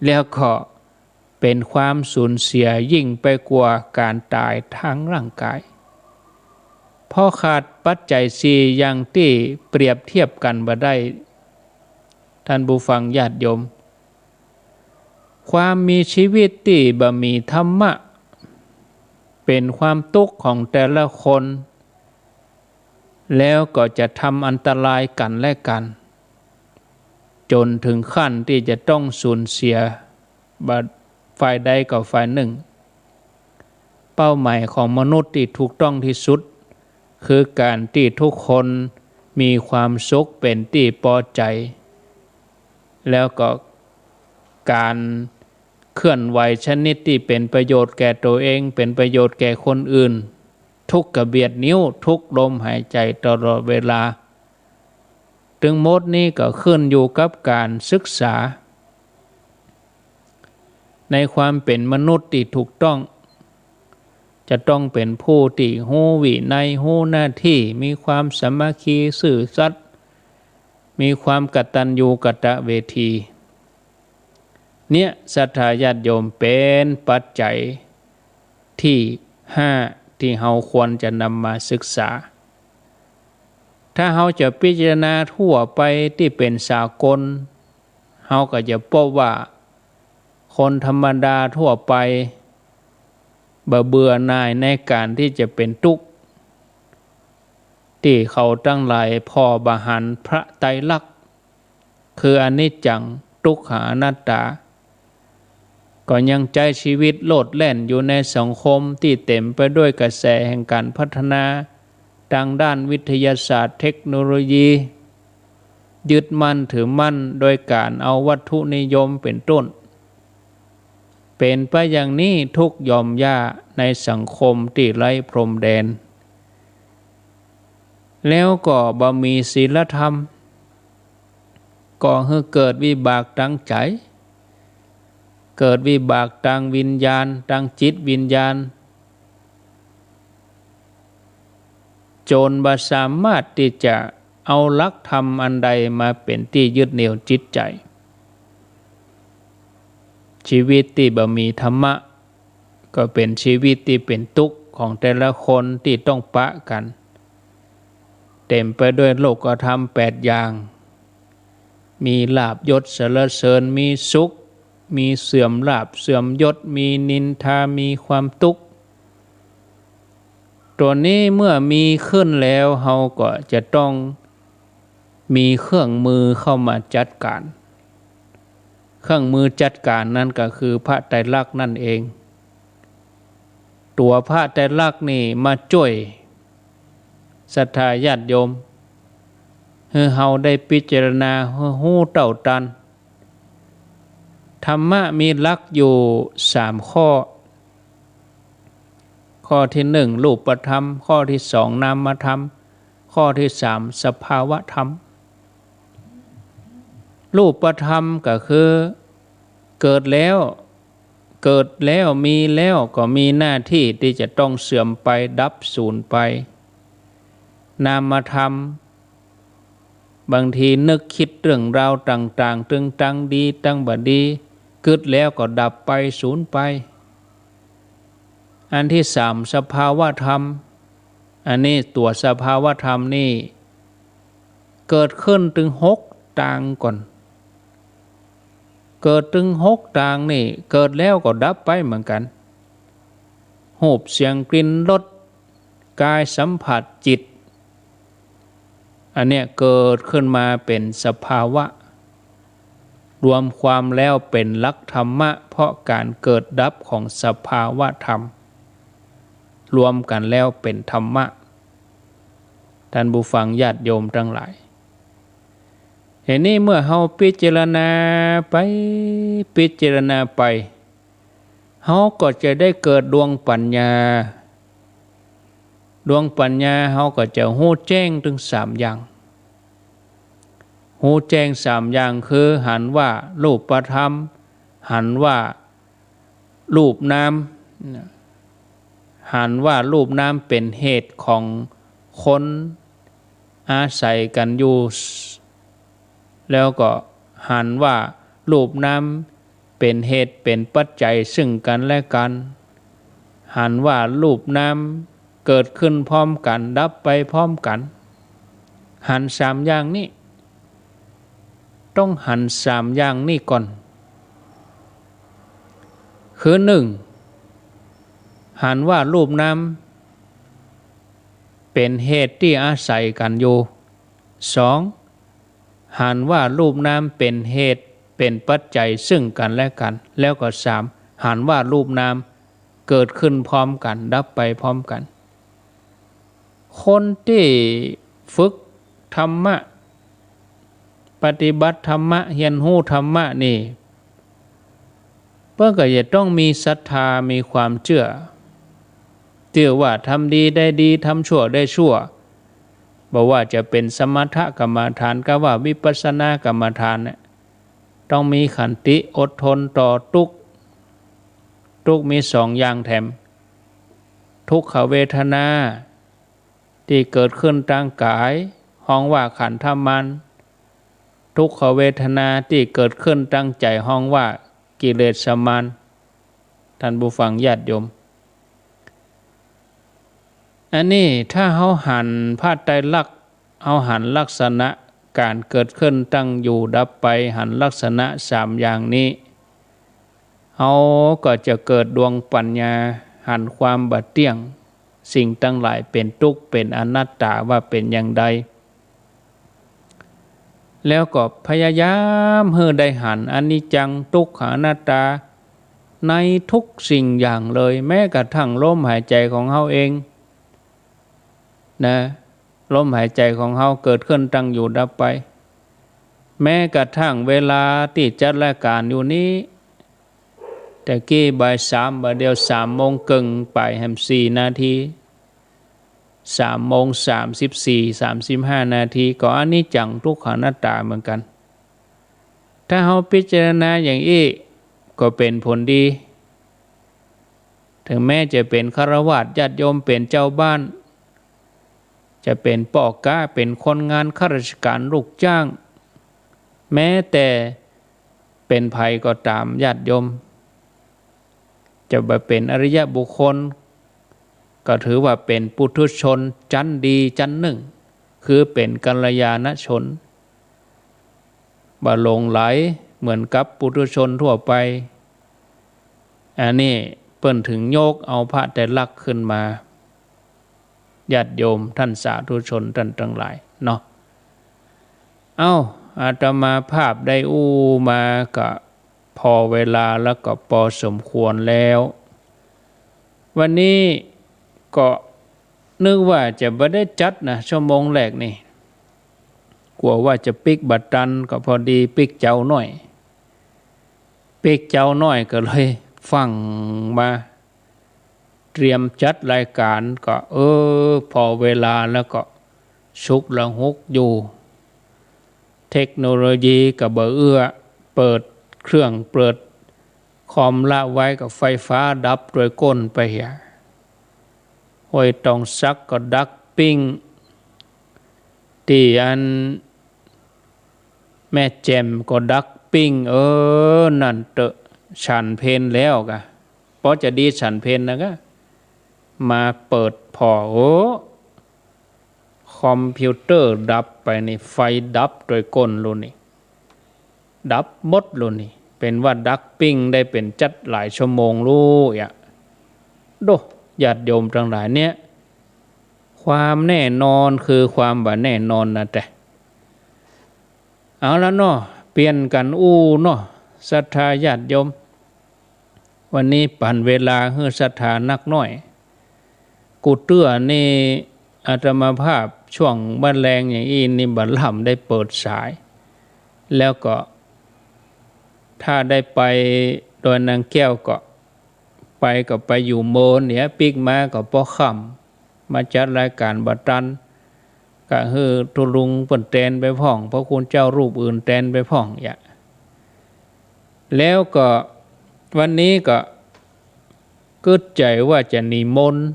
แล้วก็ เป๋นความสูญเสียยิ่งไปกว่าก๋านต๋ายตางร่างก๋าย เพราะขาดปัจจัยสี่อย่างตี้เปรียบเทียบกั๋นบ่ได้ ต้านผู้ฟังญาติโยม ความมีชีวิตตี้บ่มีธรรมะ เป๋นความตุ๊กข์ของแต่ละคน แล้วก็จะทำอันตรายกั๋นและกั๋น จ๋นเถิงขั้นตี้จะต้องสูญเสีย บ่ฝ่ายใดก็ฝ่ายนึ่ง เป้าหมายของมนุษย์ตี้ถูกต้องตี้สุด คือก๋านตี้ทุกคนมีความสุขเป๋นตี้ปอใจ๋ แล้วก็ก๋านเคลื่อนไหวชนิดตี้เป๋นประโยชน์แก่ตั๋วเอง เป๋นประโยชน์แก่คนอื่น ทุกกระเบียดนิ้ว ทุกลมหายใจ๋ตลอดเวลา ตึงหมดนี้ก็ขึ้นอยู่กับก๋านศึกษา ในความเป๋นมนุษย์ตี้ถูกต้อง จะต้องเป๋นผู้ตี้ฮู้วินัย ฮู้หน้าตี้ มีความสามัคคี ซื่อสัตย์ มีความกตัญญูกตเวที เนี่ย ศรัทธาญาติโยม เป๋นปัจจัยตี้ห้าตี้เฮาควรจะนำมาศึกษา ถ้าเฮาจะพิจารณาทั่วไปตี้เป๋นสากล เฮาก็จะพบว่าคนธรรมดาทั่วไปบ่เบื่อหน่ายในก๋านตี้จะเป๋นตุ๊กข์ ตี้เขาตังหลายผ่อบ่หันพระไตรลักษณ์ คืออนิจจัง ทุกขัง อนัตตา ก็ยังใจ๊ชีวิตโลดแล่นอยู่ในสังคมตี้เต๋มไปด้วยกระแสแห่งก๋านพัฒนาตางด้านวิทยาศาสตร์เทคโนโลยี ยึดมั่นถือมั่นโดยก๋านเอาวัตถุนิยมเป๋นต้น เป๋นไปอย่างนี้ทุกหย่อมหญ้าในสังคมตี้ไร้พรมแดน แล้วก็บ่มีศีลธรรม ก่อหื้อเกิดวิบากตางใจ๋ เกิดวิบากตางวิญญาณ ตางจิตวิญญาณ จ๋นบ่สามารถตี้จะเอาหลักธรรมอันใดมาเป๋นตี้ยึดเหนี่ยวจิตใจ๋ ชีวิตตี้บ่มีธรรมะ ก็เป๋นชีวิตตี้เป๋นตุ๊กข์ของแต่ละคนตี้ต้องปะกั๋น เต๋มไปด้วยโลกธรรมแปดอย่าง มีลาภยศสรรเสริญ มีสุข มีเสื่อมลาภเสื่อมยศ มีนินทา มีความตุ๊กข์ ตั๋วนี้เมื่อมีขึ้นแล้ว เฮาก็จะต้องมีเครื่องมือเข้ามาจัดก๋าน เครื่องมือจัดก๋านนั้นก็คือพระไตรลักษณ์นั่นเอง ตั๋วพระไตรลักษณ์นี่มาจ้วยศรัทธาญาติโยม หื้อเฮาได้พิจารณาหื้อฮู้เต้าตัน ธรรมะมีหลักอยู่สามข้อ ข้อตี้นึ่ง รูปธรรม ข้อตี้สอง นามธรรม ข้อตี้สาม สภาวธรรม รูปธรรมก็คือเกิดแล้ว เกิดแล้ว มีแล้ว ก็มีหน้าตี้ตี้จะต้องเสื่อมไป ดับสูญไป นามธรรม บางทีนึกกึ๊ดเรื่องราวต่างๆ ตึงตังดีตังบ่ดี กึ๊ดแล้วก็ดับไป สูญไป อันตี้สาม สภาวธรรม อันนี้ตั๋วสภาวธรรมนี่ เกิดขึ้นตึงหกตางก่อน เกิดตึงหกตางนี่ เกิดแล้วก็ดับไปเหมือนกั๋น รูป เสียง กลิ่น รส ก๋ายสัมผัส จิต อันเนี้ยเกิดขึ้นมาเป๋นสภาวะ รวมความแล้วเป๋นหลักธรรมะ เพราะก๋านเกิดดับของสภาวธรรม รวมกั๋นแล้วเป๋นธรรมะ ต้านผู้ฟังญาติโยมตังหลาย ทีนี้เมื่อเฮาพิจารณาไป พิจารณาไป เฮาก็จะได้เกิดดวงปัญญา ดวงปัญญาเฮาก็จะฮู้แจ้งตึงสามอย่าง ฮู้แจ้งสามอย่างคือหันว่ารูปธรรม หันว่ารูปนาม หันว่ารูปนามเป๋นเหตุของคนอาศัยกั๋นอยู่ แล้วก็หันว่ารูปนาม เป๋นเหตุเป๋นปัจจัยซึ่งกั๋นและกั๋น หันว่ารูปนามเกิดขึ้นพร้อมกั๋น ดับไปพร้อมกั๋น หันสามอย่างนี้ ต้องหันสามอย่างนี้ก่อน คือนึ่ง หันว่ารูปนามเป๋นเหตุตี้อาศัยกั๋นอยู่ สอง หันว่ารูปนามเป๋นเหตุเป๋นปัจจัยซึ่งกั๋นและกั๋น แล้วก็สาม หันว่ารูปนามเกิดขึ้นพร้อมกั๋น ดับไปพร้อมกั๋น คนตี้ฝึกธรรมะ ปฏิบัติธรรมะ เฮียนฮู้ธรรมะนี่ เปิ้นก็จะต้องมีศรัทธา มีความเจื้อ เจื้อว่าทำดีได้ดี ทำชั่วได้ชั่ว บ่ว่าจะเป๋นสมถกรรมฐาน กาว่าวิปัสสนากรรมฐานเนี่ย ต้องมีขันติอดทนต่อตุ๊กข์ ตุ๊กข์มีสองอย่างแถม ทุกขเวทนาตี้เกิดขึ้นตางก๋าย ฮ้องว่าขันธมาร ทุกขเวทนาตี้เกิดขึ้นตางใจ๋ ฮ้องว่ากิเลสมาร ท่านผู้ฟังญาติโยม อันนี้ถ้าเฮาหันพระไตรลักษณ์ เฮาหันลักษณะก๋านเกิดขึ้น ตั้งอยู่ ดับไป หันลักษณะสามอย่างนี้ เฮาก็จะเกิดดวงปัญญา หันความบ่เตี้ยง สิ่งตังหลายเป๋นตุ๊กข์ เป๋นอนัตตา ว่าเป๋นอย่างใด แล้วก็พยายามหื้อได้หันอนิจจัง ทุกขัง อนัตตา ในทุกสิ่งอย่างเลย แม้กระทั่งลมหายใจ๋ของเฮาเองนะ ลมหายใจ๋ของเฮาเกิดขึ้น ตั้งอยู่ ดับไป แม้กระทั่งเวลาตี้จัดรายก๋านอยู่นี้ แต่กี้บ่ายสาม บ่าเดี่ยวสามโมงเกิ่งไปแหมสี่นาที สามโมงสามสิบสี่ สามสิบห้านาที ก็อนิจจังทุกขังอนัตตาเหมือนกั๋น ถ้าเฮาพิจารณาอย่างอี้ก็เป๋นผลดี ถึงแม้จะเป๋นฆราวาส ญาติโยม เป๋นเจ้าบ้าน จะเป๋นป้อก๊า เป๋นคนงาน ข้าราชก๋าน ลูกจ้าง แม้แต่เป๋นใผก็ต๋าม ญาติโยม จะบ่เป๋นอริยบุคคล ก็ถือว่าเป๋นปุถุชนจั๊นดีจั๊นนึ่ง คือเป๋นกัลยาณชน บ่หลงใหลเหมือนกับปุถุชนทั่วไป อันนี้เปิ้นถึงยกเอาพระไตรลักษณ์ขึ้นมา ญาติโยมท่านสาธุชนท่านตังหลายเนาะ เอ้า อาตมาภาพได้อู้มาก็พอเวลาแล้วก็ปอสมควรแล้ว วันนี้ก็นึกว่าจะบ่ได้จัดนะ ชั่วโมงแรกนี่ กั๋วว่าจะปิ๊กบ่ตัน ก็พอดีปิ๊กเจ้าหน้อย ปิ๊กเจ้าหน้อยก็เลยฟั่งมา เตรียมจัดรายก๋านก็ เออ พอเวลาแล้วก็ ฉุกละหุกอยู่ เทคโนโลยีก็บ่เอื้อ เปิดเครื่องเปิดคอมละไว้ก็ไฟฟ้าดับโตยก้นไปเหีย ห้วยตองสักก็ดักปิ้ง ตี้อันแม่แจ่มก็ดักปิ้ง เออ นั่นเต๊อะ ฉันเพลแล้วกะ ปอจะดีฉันเพลนะกะ มาเปิดผ่อ โอ้ คอมพิวเตอร์ดับไปนี่ ไฟดับโตยก้นลูกนี่ ดับหมดลูกนี่ เป๋นว่าดักปิ้งได้เป๋นจั๊ดหลายชั่วโมงลูกอะ โด ญาติโยมตังหลายเนี่ย ความแน่นอนคือความบ่แน่นอนนะแต๊ เอาละเนาะ เปลี่ยนกั๋นอู้เนาะ ศรัทธาญาติโยม วันนี้ปั๋นเวลาหื้อศรัทธานักหน้อย กู้เตื้อนี่อาตมาภาพช่วงบ่ายแลงอย่างอี้นี่บ่ลำได้เปิดสาย แล้วก็ถ้าได้ไปดอยนางแก้วก็ไป ก็ไปอยู่เมินเนี่ย ปิ๊กมาก็ปอค่ำ มาจัดรายก๋านบ่ตัน ก็หื้อตุ๊ลุงเปิ้นแตนไปพ่อง พระคุณเจ้ารูปอื่นแตนไปพ่องเหีย แล้วก็วันนี้ก็กึ๊ดใจ๋ว่าจะนิมนต์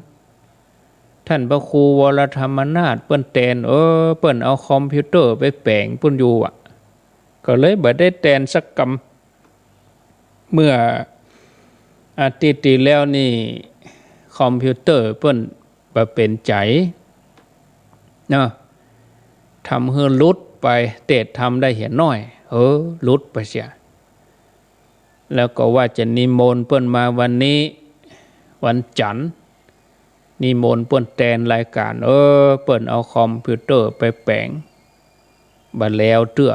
ท่านพระครูวรธรรมนาถเปิ้นแตน เออ เปิ้นเอาคอมพิวเตอร์ไปแป๋งปุ้นอยู่อะ ก็เลยบ่ได้แตนสักกำ เมื่ออาทิตย์ตี้แล้วนี่ คอมพิวเตอร์เปิ้นบ่เป๋นใจ๋เนาะ ทำหื้อหลุดไป เตสน์ทำได้เหียน้อย เออ หลุดไปเสีย แล้วก็ว่าจะนิมนต์เปิ้นมาวันนี้ วันจันทร์ นิมนต์เปิ้นแตนรายก๋าน เออ เปิ้นเอาคอมพิวเตอร์ไปแป๋ง บ่แล้วเตื้อ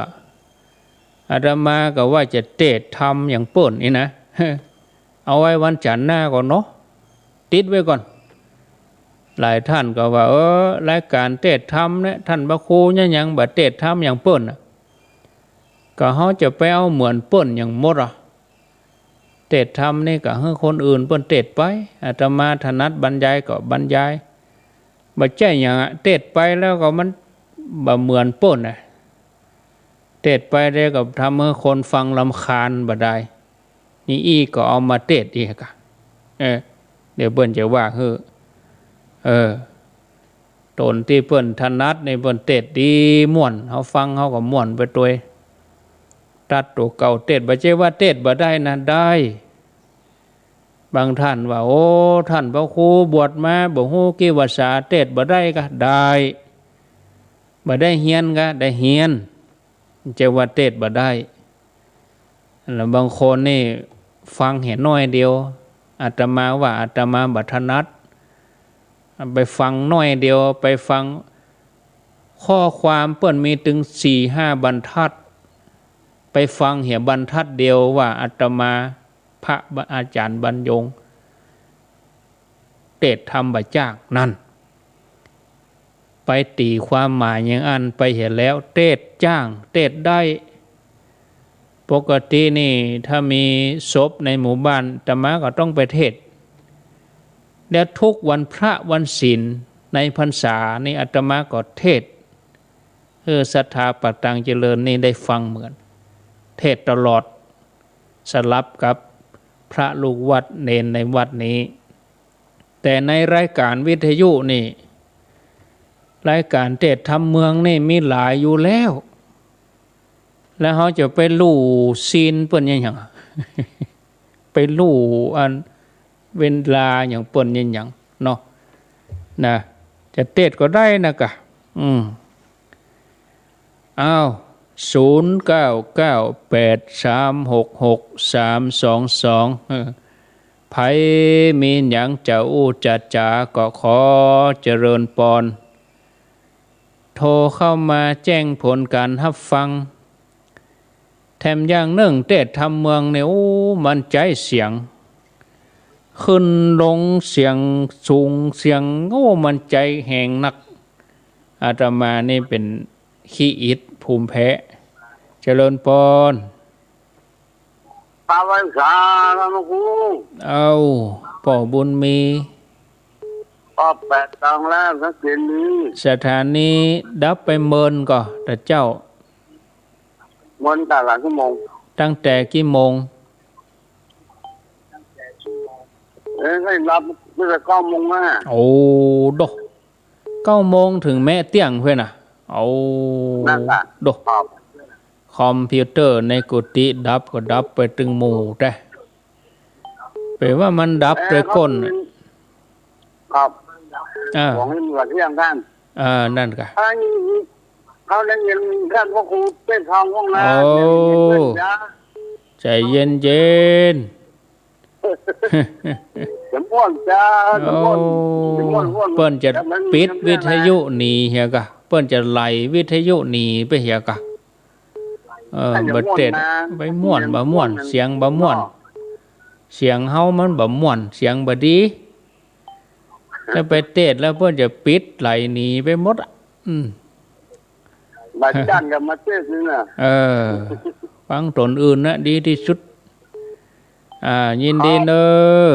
อาตมาก็ว่าจะเตสน์ทำอย่างเปิ้นนี่นะ เอาไว้วันจันทร์หน้าก่อนเนาะ ติดไว้ก่อน หลายท่านก็ว่า เออ รายก๋านเตสน์ทำเนี่ย ต้านพระครูเนี่ยยังบ่เตสน์ทำอย่างเปิ้นน่ะ ก็เฮาจะไปเอาเหมือนเปิ้นอย่างหมดอะ เตสน์ทำนี่ก็หื้อคนอื่นเปิ้นเตสน์ไป อาตมาถนัดบรรยายก็บรรยาย บ่ใจ้หยังอะ เตสน์ไปแล้วก็มันบ่เหมือนเปิ้นน่ะ เตสน์ไปแล้วก็ทำหื้อคนฟังรำคาญบ่ได้ นี่อี้ก็เอามาเตสน์อีกอะ เออ เดี๋ยวเปิ้นจะว่าหื้อ เออ ต๋นตี้เปิ้นถนัดนี่เปิ้นเตสน์ดีม่วน เฮาฟังเฮาก็ม่วนไปตวย ตั๊ดตั๋วเก่าเตสน์ บ่ใจ้ว่าเตสน์บ่ได้นะ ได้ บางท่านว่า โอ้ ต้านพระครูบวชมาบ่ฮู้กี่วรรษา เตสน์บ่ได้กา ได้ บ่ได้เฮียนกา ได้เฮียน บ่ใจ้ว่าเตสน์บ่ได้ แล้วบางคนนี่ฟังเหียน้อยเดียว อาตมาว่าอาตมาบ่ถนัด ไปฟังน้อยเดียว ไปฟังข้อความเปิ้นมีตึงสี่ห้าบรรทัด ไปฟังเหียบรรทัดเดียวว่าอาตมา พระอาจ๋ารย์บรรยง เตสน์ทำบ่จ๊าง นั่น ไปตี๋ความหมายอย่างอั้นไปเหียแล้ว เตสน์จ๊าง เตสน์ได้ ปกตินี่ถ้ามีศพในหมู่บ้าน อาตมาก็ต้องไปเตสน์ แล้วทุกวันพระวันศีลในพรรษานี่อาตมาก็เตสน์ เออ ศรัทธาปัตตังเจริญนี่ได้ฟังเหมือน เตสน์ตลอด สลับกับพระลูกวัดเณรในวัดนี้ แต่ในรายก๋านวิทยุนี่ รายก๋านเตสน์ทำเมืองนี่มีหลายอยู่แล้ว แล้วเฮาจะไปลู่ซีนเปิ้นหยัง ไปลู่อันเวลาหยังเปิ้นหยังเนาะ นะ จะเตสน์ก็ได้นะกา อืม อ้าว ศูนย์เก้าเก้าแปดสามหกหกสามสองสอง เออ ใผมีหยังจะอู้จะจ๋าก็ขอเจริญปอน โทรเข้ามาแจ้งผลการฮับฟัง แถมอย่างนึ่งเตสน์ทำเมืองเนี่ย โอ้ มันใจ๊เสียง ขึ้นลงเสียงสูงเสียง โอ้ มันใจ๊แฮงนัก อาตมานี่เป๋นขี้อิดภูมิแพ้ เจริญปอน ปาวันสา พระครู เอ้า ป้อบุญมี ป้อแปดตองแล้ว สังเกตดี สถานีดับไปเมินก่อ ตะเจ้า เมินตั้งแต่กี่โมง ตั้งแต่กี่โมง เอ้ย ให้ดับตั้งแต่เก้าโมงนะ โอ้ โด เก้าโมงเถิงแมะเตี้ยงเพื่อนน่ะ เอา นั่นน่ะ โด ครับ คอมพิวเตอร์ในกุฏิดับก็ดับไปตึงหมู่แต๊ เป๋นว่ามันดับไปก้น เอ่อ ครับ อ่า ของเหลือเที่ยงท่าน อ่า นั่นกะ อันนี้เขาได้ยินท่านพระครูเทศน์ทองห้องน้ำ โอ้ เนี่ย เย็นๆ จ้า ใจ๋เย็นๆ จะม่วนจ้า จะม่วน โอ้ จะม่วนม่วน เปิ้นจะ แต่มัน ปิดวิทยุหนีเหียกะ เปิ้นจะไล่วิทยุหนีไปเหียกะ เออ มันจะ บ่เตสน์ ม่วนนะ ไปม่วน บ่ม่วน เสียงบ่ม่วน เนาะ เสียงเฮามันบ่ม่วน เสียงบ่ดี แล้วไปเตสน์แล้วเปิ้นจะปิดไล่หนีไปหมดอะ อืม บ่จ้างก็มาเตสน์นี่นะ เออ ฟังต๋นอื่นนะ ดีตี้สุด อ่า ยินดีเน้อ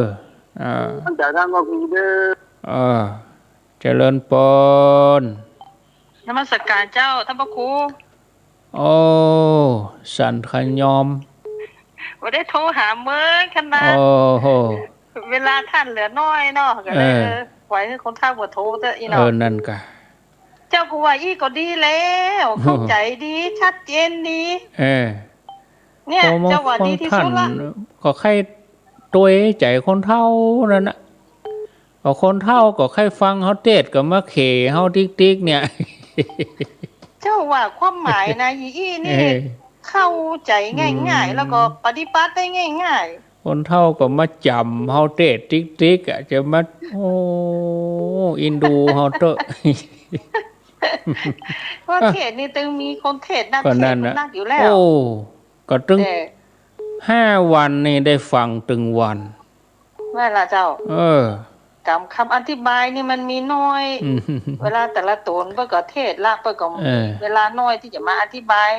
อ่า ตั้งแต่ท่านก็คือเด้อ เออ เจริญปอน นมัสการเจ้า ท่านพระครู โอ้ สันขยอม บ่ได้โทรหาเมินขนาด โอ้โห เวลาท่านเหลือน้อยเนาะ ก็เลย เออ เออ ปล่อยหื้อคนข้างบ่โทรเต๊อะ อี้เนาะ เออ นั่นกะ เจ้าก็ว่าอี้ก็ดีแล้ว เข้าใจ๋ดี ชัดเจนดี เออ เนี่ย พอมา เจ้าว่า ฟัง ดีตี้สุดละ ท่าน ก็ใค่ตวยใจ๋คนเฒ่านั่นน่ะ ก็คนเฒ่าก็ใค่ฟังเฮาเตสน์ ก็มาเขเฮาติ๊กๆ เนี่ย เจ้าว่าความหมายนะ อีอี้นี่ เออ เข้าใจ๋ง่ายๆ อืม แล้วก็ปฏิบัติได้ง่ายๆ คนเฒ่าก็มาจ๋ำเฮาเตสน์ติ๊กๆ อะ จะมา โอ้ อินดูเฮาเต๊อะ เพราะเทศน์นี่ตึงมีคนเทศน์นัก ก็นั่นน่ะ เทศน์นักอยู่แล้ว โอ้ ก็ตึง เออ ห้าวันนี่ได้ฟังตึงวัน นั่นล่ะเจ้า เออ กำ กำอธิบายนี่มันมีน้อย อืม เวลาแต่ละต๋นเปิ้นก็เทศน์ละ เปิ้นก็ เออ เวลาน้อยตี้จะมาอธิบาย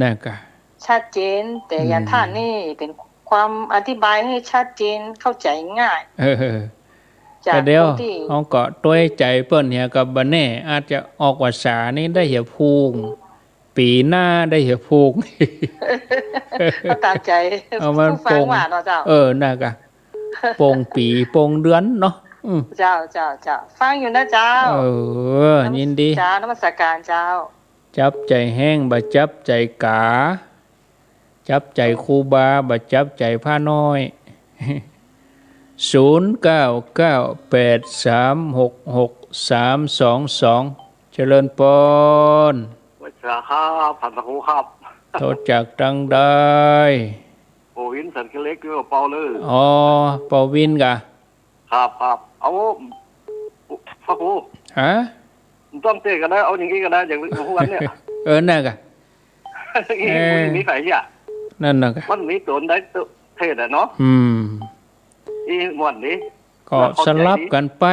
นั่นกะ ชัดเจน แต่ อืม อย่างท่านนี่เป๋นความอธิบายหื้อชัดเจน เข้าใจ๋ง่าย เออ จาก ก็เดี๋ยว คนตี้ เฮาก็ตวยใจ๋เปิ้นเหีย ก็บ่แน่ อาจจะออกพรรษานี่ได้เหียพูง ปี๋หน้าได้เหียพูง ก็ต๋ามใจ๋ เอามัน ผู้ฟัง ปง ว่าเนาะเจ้า เออ นั่นกะ ปงปี๋ปงเดือนเนาะ อืม เจ้า เจ้า เจ้า ฟังอยู่นะเจ้า เออ นมัส ยินดี เจ้า นมัสการเจ้า จับใจ๋แฮง บ่จับใจ๋ก๋า จับใจ๋ครูบา บ่จับใจ๋พระน้อย ศูนย์เก้าเก้าแปดสามหกหกสามสองสอง เจริญปอน ไหว้สาครับ ท่านพระครูครับ โทรจากตังใด โอ้ วินสันเขเล็ก อยู่กับเปาเลย อ๋อ เปาวินกะ ครับ ครับ เอา พระครู ฮะ บ่ต้องเตสน์ก็ได้ เอาอย่างอี้ก็ได้ อย่างหัวเนี่ย เออ นั่นกะ เออ มีใผเหีย นั่นน่ะกะ มันมีต๋นได้เทศน์อะเนาะ อืม อีม่วนดี ก็ เข้าใจ๋ดี สลับกั๋นไป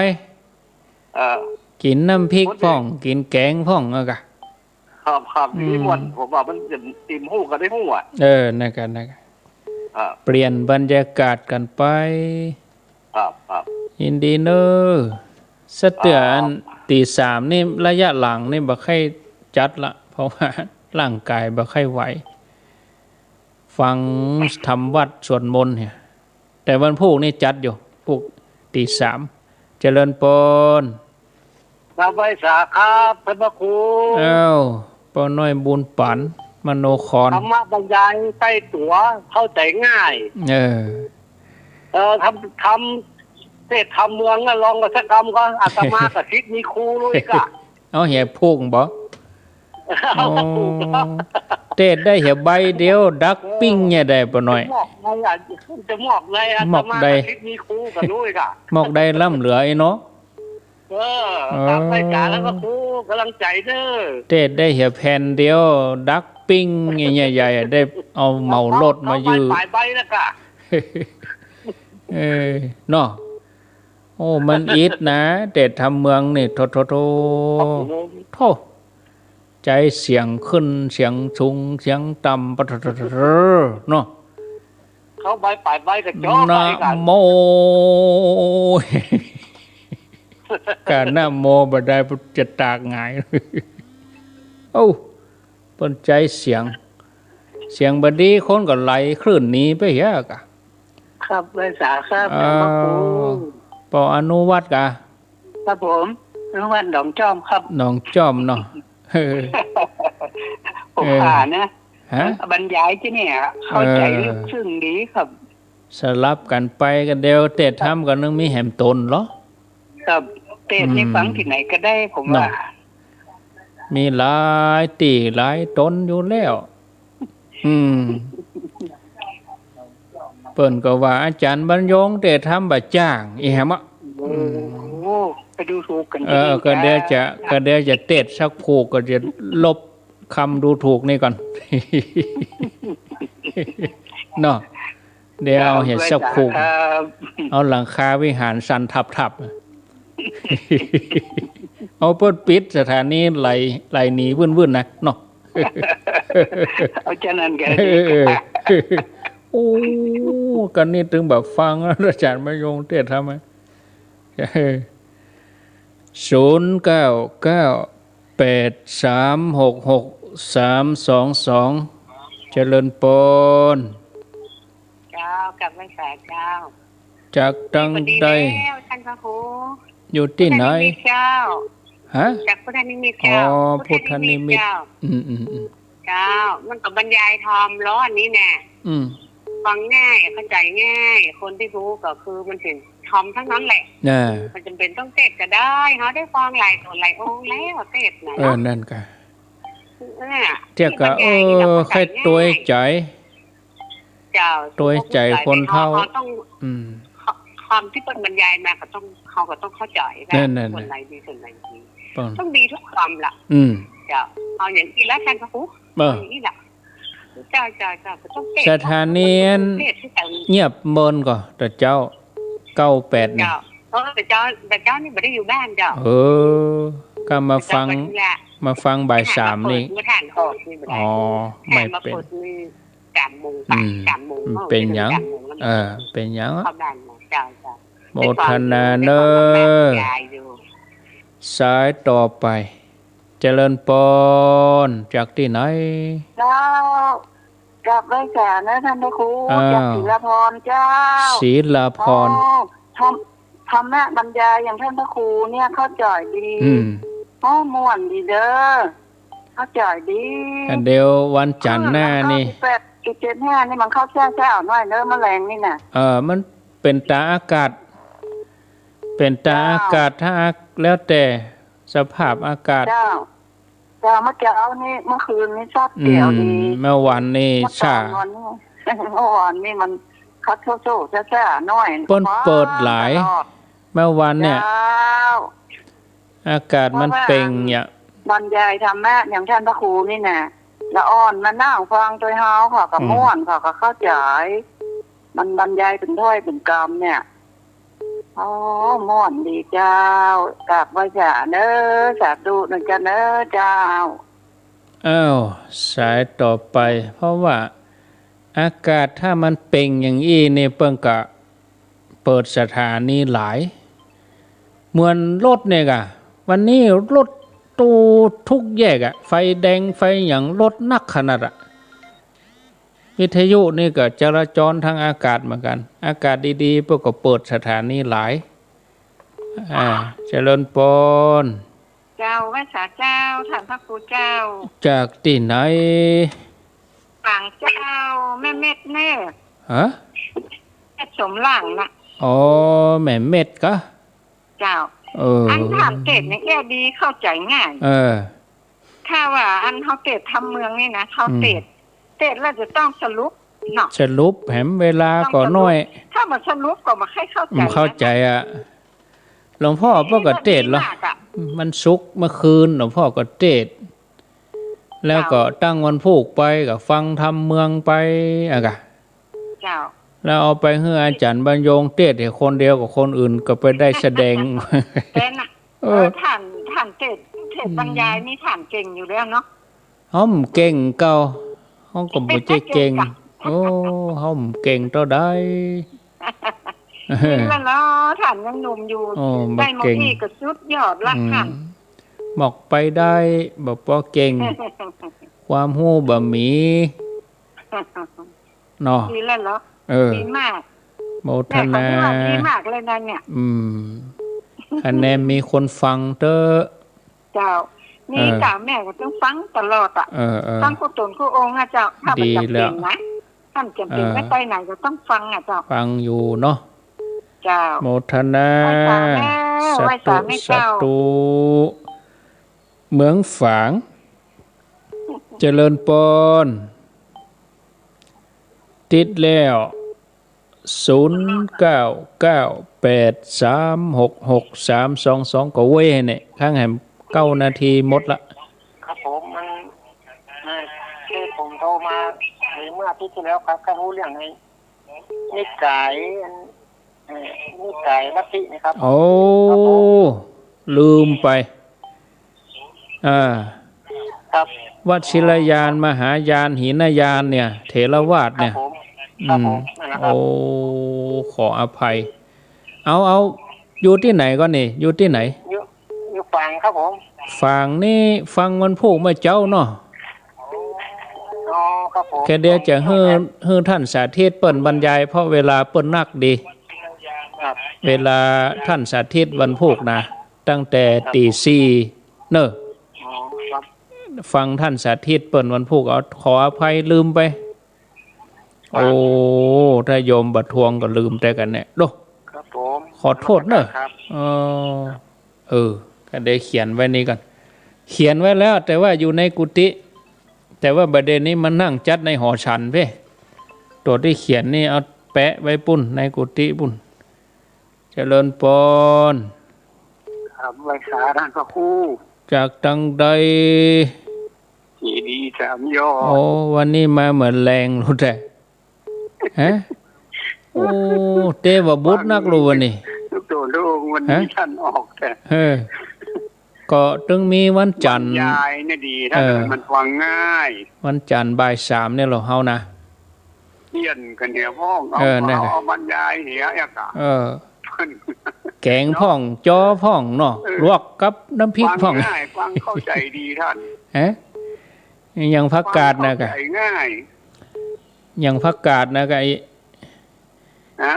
เออ กิ๋นน้ำพริกพ่อง กิ๋นแก๋งพ่องอะกะ ครับ ครับ อืม อีม่วน ผมว่ามันจะอิ่มหูก็ได้หูอะ เออ นั่นกะ นั่นกะ ครับ เปลี่ยนบรรยากาศกั๋นไป ครับ ครับ ยินดีเน่อ สะเตื้อ ครับ อัน ตี๋สามนี่ ระยะหลังนี่บ่ใค่จัดละ เพราะว่าร่างก๋ายบ่ใค่ไหว ฟังธรรมวัตรสวดมนต์เนี่ย แต่วันพูกนี่จัดอยู่ พูกตี๋สาม เจริญปอน ครับ ไหว้สาครับ ท่านพระครู อ้าว ป้อน้อยบุญปั๋น มโนคร ธรรมะบรรยายใก้ตั๋ว เข้าใจ๋ง่าย เออ เออ ทำ ทำเทศน์ทำเมืองน่ะ ลองกั๋นสักกำก่อน อาตมาก็ศิษย์มีครูลุยกะ เอาเหียพูกบ่ เอา อ๋อ เตสน์ได้เหียใบเดียว ดักปิ้งเนี่ยได้ป้อน้อย จะมอกไงอะ จะมอกไง อาตมาก็ศิษย์มีครูกะลุยกะ มอกได้ล้ำเหลือไอ้เนาะ เออ เออ ต๋ามไปจ๋าแล้วก็ครูก๋ำลังใจ๋เน่อ เตสน์ได้เหียแผ่นเดียว ดักปิ้งใหญ่ๆ ได้เอาเหมารถมายื้อ เอาไปป๋ายใบแล้วกะ เออ เนาะ โอ้ มันอิดนะ เตสน์ทำเมืองนี่ โธ่ โธ่ โธ่ ครับผม โธ่ ใจ๊เสียงขึ้น เสียงสูง เสียงต่ำ ปะโธ่ โธ่ โธ่ เนาะ เข้าใบป๋ายใบก็จบ นะ ไปกัน โม กะนะโมบ่ได้ จะตากหงาย โอ้ เปิ้นใจ๊เสียง เสียงบ่ดี คนก็ไหลคลื่นหนีไปเหียกะ ครับ ไหว้สาครับ เอ่อ ท่านพระครู ปออนุวัฒน์กะ ครับผม อนุวัฒน์หนองจ้อมครับ หนองจ้อมเนาะ เออ ผม เออ ผ่านนะ ฮะ บรรยายตี้เนี่ย เข้าใจ๋ เออ ลึกซึ้งดีครับ สลับกั๋นไปกั๋นเดียว เตสน์ทำกั๋นนึ่งมีแหมต๋นเหรอ ครับ เตสน์นี่ อืม ฟังตี้ไหนก็ได้ ผมว่า เนาะ มีหลายตี้หลายต๋นอยู่แล้ว อืม เปิ้นก็ว่าอาจ๋ารย์บรรยงเตสน์ทำบ่จ้าง อีแหมอะ โอ้ อืม ไปดูถูกกั๋น เออ ตี้ ก็เดี๋ยวจะ ก็เดี๋ยวจะเตสน์สักผูก ก็จะลบ กำดูถูกนี่ก่อน เนาะ เดี๋ยวเอาเหียสักผูก ครับ เอาหลังคาวิหารสั่นทับๆ เอาเปิ้นปิดสถานีไหล ไหลหนีวื่นๆ นะ เนาะ เอาจานั้นก็ดี เออ โอ้ กะนี่ตึงแบบฟังอาจ๋ารย์บรรยงเตสน์ทำอะ ศูนย์เก้าเก้าแปดสามหกหกสามสองสอง เจริญปอน เจ้า กราบไหว้สาเจ้า จากตังใด นี่ก็ดีแล้ว ท่านพระครู อยู่ตี้ไหน พุทธนิมิตเจ้า ฮะ จากพุทธนิมิตเจ้า อ๋อ พุทธนิมิต พุทธนิมิตเจ้า อืม อืม อืม เจ้า มันก็บรรยายธรรมร้อนนี่แน่ อืม ฟังง่าย เข้าใจ๋ง่าย คนตี้ฮู้ก็คือมันเป๋นทอมตังนั้นแหละ น่ะ บ่จำเป๋นต้องเตสน์ก็ได้ เฮาได้ฟังหลายต๋นหลายองค์แล้วเตสน์น่ะ เออ เนาะ นั่นก่ะ เออ เตื้อก่ะ ตี้บรรยายนี่ก็ เออ เข้าใจ๋ ใค่ตวยใจ๋ ง่าย เจ้า ตวยใจ๋คนเฒ่า เฮา เฮาต้อง อืม ความตี้เปิ้นบรรยายมาก็ต้อง เฮาก็ต้องเข้าใจ๋ว่า นั่นๆๆ ส่วนไหนดี ส่วนไหนดี ต้อง ต้องดีทุกคำล่ะ อืม เจ้า เอาอย่างอี้ละท่านพระครู เออ เอาอย่างอี้ละ เจ้า เจ้า เจ้า ก็ต้องเตสน์ สถานี เนาะ เตสน์ที่ใจ๋ เงียบเมินก่อ แต่เจ๊า เก้าแปด นี่ เจ้า เออ แต่เจ๊า แต่เจ๊านี่บ่ได้อยู่บ้านเจ้า เออ ก็มาฟัง แต่เจ๊าไปธุระ มาฟังบ่ายสามนี่ มาเปิด มาถ่ายออกนี่บ่ได้ อ๋อ แค่ ไม่ มา เป๋น เปิดนี่ สามโมงไป อืม สามโมง อืม เข้า เป๋นหยัง สามโมงแล้ว เออ เป๋นหยัง เข้าบ้านมา เจ้า เจ้า โมทนาเน้อ ได้ฟังธรรมะคุณยายอยู่ สายต่อไป เจริญปอน จากตี้ไหน เจ้า กราบไหว้สาเน้อท่านพระครู อ้าว จากศิลาภรณ์เจ้า ศิลาภรณ์ อ๋อ ธรรม- ธรรมะบรรยายอย่างท่านพระครูเนี่ยเข้าใจ๋ดี อืม โอ้ ม่วนดีเน้อ เข้าใจ๋ดี อันเดียววันจันทร์หน้านี่ เออ มันเข้าสิบแปดจุดเจ็ดห้านี่มันเข้าแซ่ๆ หน่อยเน้อ แมลงนี่น่ะ เออ มันเป๋นต๋ามอากาศ เป๋นต๋ามอากาศ เจ้า ถ้าอาก- แล้วแต่สภาพอากาศ เจ้า เจ้า เมื่อเจ๊านี่ เมื่อคืนนี่ซอดเสียวดี อืม เมื่อวานนี่ เมื่อตอน ซ่า นอนนี่ เมื่อวานนี่มันคัดโซ่ๆ ซ่าๆ หน่อย เปิ้นเปิดหลาย ตลอด เมื่อวานเนี่ย เจ้า อากาศมันเปล่งเนี่ย บรรยายธรรมะอย่างท่านพระครูนี่น่ะ ละอ่อนมานั่งฟังตวยเฮา เขาก็ อืม ม่วน เขาก็เข้าใจ๋ มันบรรยายเป๋นถ้อยเป๋นกำเนี่ย โอ้ ม่วนดีเจ้า กราบไหว้สาเน้อ สาธุนะเจ้าเน้อเจ้า อ้าว สายต่อไป เพราะว่าอากาศถ้ามันเปล่งอย่างอี้นี่ เปิ้นก็เปิดสถานีหลาย เหมือนรถเนี่ยก่ะ วันนี้รถตู้ทุกแยกอะ ไฟแดงไฟหยัง รถนักขนาดอะ วิทยุนี่ก็จราจรทางอากาศเหมือนกั๋น อากาศดีๆ เปิ้นก็เปิดสถานีหลาย อ่า เจริญปอน เจ้า ไหว้สาเจ้า ท่านพระครูเจ้า จากตี้ไหน ฝางเจ้า แม่เม็ดเน่อ ฮะ เม็ดสมหวังน่ะ อ๋อ แม่เม็ดกะ เจ้า เออ อันท่านเตสน์เนี่ยแก้ดี เข้าใจ๋ง่าย เออ ถ้าว่าอันเฮาเตสน์ธรรมเมืองนี่นะ เฮา อืม เตสน์ เตสน์แล้วจะต้องสรุปเนาะ สรุปแหมเวลาก็น้อย ต้องสรุป ถ้าบ่สรุปก็บ่ใค่เข้าใจ๋ บ่เข้าใจ๋อะ หลวงพ่อเปิ้นก็เตสน์เหรอ ดีมากอะ วันศุกร์เมื่อคืนหลวงพ่อก็เตสน์ แล้วก็ เจ้า ตั้งวันพูกไปก็ฟังธรรมเมืองไปอะกะ เจ้า แล้วเอาไปหื้ออาจ๋ารย์บรรยงเตสน์ให้คนเดียวกับคนอื่นก็ไปได้แสดง เป๋นน่ะ เออ เออ ท่าน ท่านเตสน์ เตสน์ อืม บรรยายนี่ท่านเก่งอยู่แล้วเนาะ เฮาบ่เก่งเก่า เฮาก็บ่ใจ้เก่ง เก่งกะ โอ้ เฮาบ่เก่งเต้าใด นี่แหละเนาะ ท่านยังหนุ่มอยู่ โอ้ บ่เก่ง ได้มาอี้ก็สุดยอดละ อืม ท่าน บอกไปได้ บ่ปอเก่ง ความฮู้บ่มี เนาะ ดีแล้วเหรอ เออ ดีมาก โมทนา แม่ก็ว่าดีมากเลยนะเนี่ย อืม คะแนนมีคนฟังเต๊อะ เจ้า มี เออ ต๋าแม่ก็ต้องฟังตลอดอะ เออ เออ ฟังกู้ต๋นกู้องค์นะเจ้า ถ้าบ่จำเป๋นนะ ดีแล้ว ท่านจำเป๋น เออ ไม่ไปไหนก็ต้องฟังอะเจ้า ฟังอยู่เนาะ เจ้า โมทนา ไหว้สาแม่ สาธุ ไหว้สาแม่เจ้า สาธุ เมืองฝาง เจริญปอน ติดแล้ว ศูนย์เก้าเก้าแปดสามหกหกสามสองสอง ก็เว้ยเนี่ย ข้างแหมเก้านาทีหมดละ ครับผม มัน เอ่อ คือผมโทรมาเมื่ออาทิตย์ที่แล้วครับ ใค่ฮู้เรื่องไอ้นิกาย อัน เอ่อ นิกายลัทธินี่ครับ โอ้ ครับผม ลืมไป อ่า ครับ วชิรยาน มหายาน หินยานเนี่ย เถรวาทเนี่ย ครับผม ครับผม อืม นั่นแหละครับ โอ้ ขออภัย เอา เอา อยู่ตี้ไหนก่อนนี่ อยู่ตี้ไหน อยู่ อยู่ฝางครับผม ฝางนี่ฟังวันพูกเมื่อเจ๊าเนาะ อ๋อ ครับผม แค่เดี๋ยวจะหื้อ หื้อท่านสาธิตเปิ้นบรรยาย เพราะเวลาเปิ้นนักดี ครับ เวลาท่านสาธิตวันพูกนะ ตั้งแต่ ครับ ตีสี่เนาะ อ๋อ ครับ ฟังท่านสาธิตเปิ้นวันพูก เอา ขออภัยลืมไป โอ้ ถ้าโยมบ่ทวงก็ลืมแต่กั๋นแน่ โด ครับผม ขอโทษเน่อ ครับ เออ เออ ก็ได้เขียนไว้นี่ก่อน เขียนไว้แล้ว แต่ว่าอยู่ในกุฏิ แต่ว่าบ่าเดี่ยวนี้มานั่งจัดในหอฉันเพ่ ตั๋วตี้เขียนนี่เอาแปะไว้ปุ้น ในกุฏิปุ้น เจริญปอน ครับ ไหว้สาต้านพระครู จากตังใด เจดีย์สามยอด โอ้ วันนี้มาเหมือนแลงลูกแต๊ ฮะ โอ้ เตวะบุตรนักลูกวันนี้ ลูกโตลูกวันนี้ ฮะ ต้านออกแต๊ เออ ก็ตึงมีวันจันทร์ บรรยายเนี่ยดีนะ เออ มันฟังง่าย วันจันทร์บ่ายสามเนี่ยเหรอเฮานะ เปลี่ยนกั๋นเหียพ่อง เอา เออ นั่นแหละ เอาบรรยายเหียอะกะ เออ แก๋งพ่อง จ๋อพ่องเนาะ เออ ลวกกับน้ำพริกพ่อง ฟังง่าย ฟังเข้าใจดีต้าน ฮะ อย่างผักกาดนะกะ ฟังเข้าใจง่าย อย่างผักกาดนะกะ ไอ้ ฮะ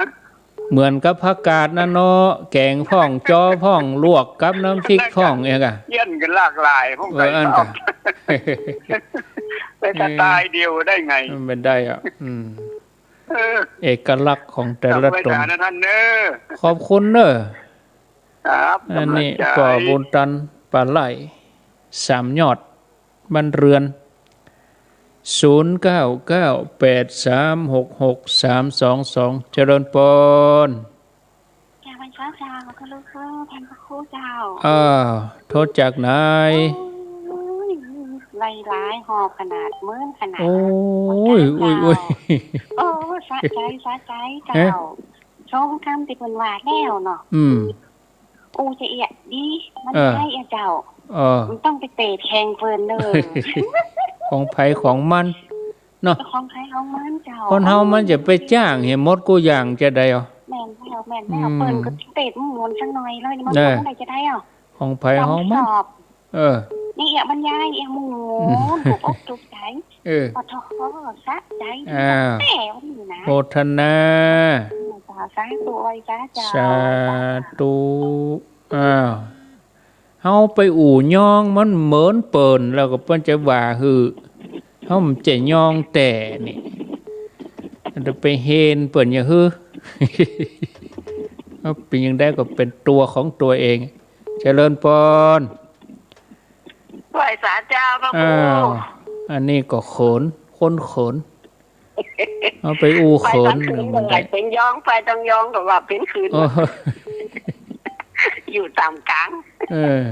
เหมือนกับผักกาดนะเนาะ แก๋งพ่อง จ๋อพ่อง ลวกกับน้ำพริกพ่อง เอียงกะ เปลี่ยนกั๋นหลากหลาย พ่อง เออ อันกะ แต่สไตล์เดียวได้ไง มันเป็นได้อะ อืม เออ เอกลักษณ์ของแต่ละต๋น จำไว้นะต้านเน่อ ขอบคุณเน่อ ครับ อันนี้ กำลังใจ ก็บุญตันปาไหล่ สามยอด บ้านเรือน ศูนย์เก้าเก้าแปดสามหกหกสามสองสอง เจริญปอน เจ้า ไหว้สาเจ้า ขอลูกเจ้า ต้านพระครูเจ้า อ้าว โทรจากไหน โอ้ย หลายๆ หอบขนาด เมินขนาด โอ้ย โอ้ย โอ้ย โอ้ สะใจ๋ สะใจ๋เจ้า ฮะ สมกำตี้เปิ้นว่าแล้วเนาะ อืม โอ้ จะเอียะดี มัน เออ ใจ๋เอียะเจ้า เออ มันต้องไปเตะแข่งเปิ้นเน่อ ของใผของมันเนาะ ของใผของมันเจ้า คนเฮามันจะไปจ้างหื้อหมดกู้อย่างจะได้เหรอ แม่นแล้ว แม่นแล้ว อืม เปิ้นก็เตะมันหมุนสักหน่อยเลย มัน เออ ก็บ่ได้จะได้เหรอ ของใผของมัน สอบ เออ นี่เอียะบรรยายเอียะหมู่ อืม ถูกอกถูกใจ๋ เออ ปะทอ สะใจ๋ อ้าว แม่วันนี้นะ โมทนา สาธุ ไหว้สาเจ้า สาธุ อ้าว เฮาไปอู้ยองมันเหมินเปิ้น แล้วก็เปิ้นจะว่าหื้อ เฮาบ่ใจ้ยองแต๊นี่ จะไปเฮนเปิ้นอย่างหื้อ เฮาเป๋นอย่างใดก็เป๋นตั๋วของตั๋วเอง เจริญปอน ไหว้สาเจ้าพระครู อ้าว อันนี้ก็เขิน คนเขิน เอาไปอู้เขิน ไปตอนคืน มันได้ เป๋นยอง ไปตอนยองก็ว่าเป๋นคืน โอ้ อยู่ต่ำกลาง เออ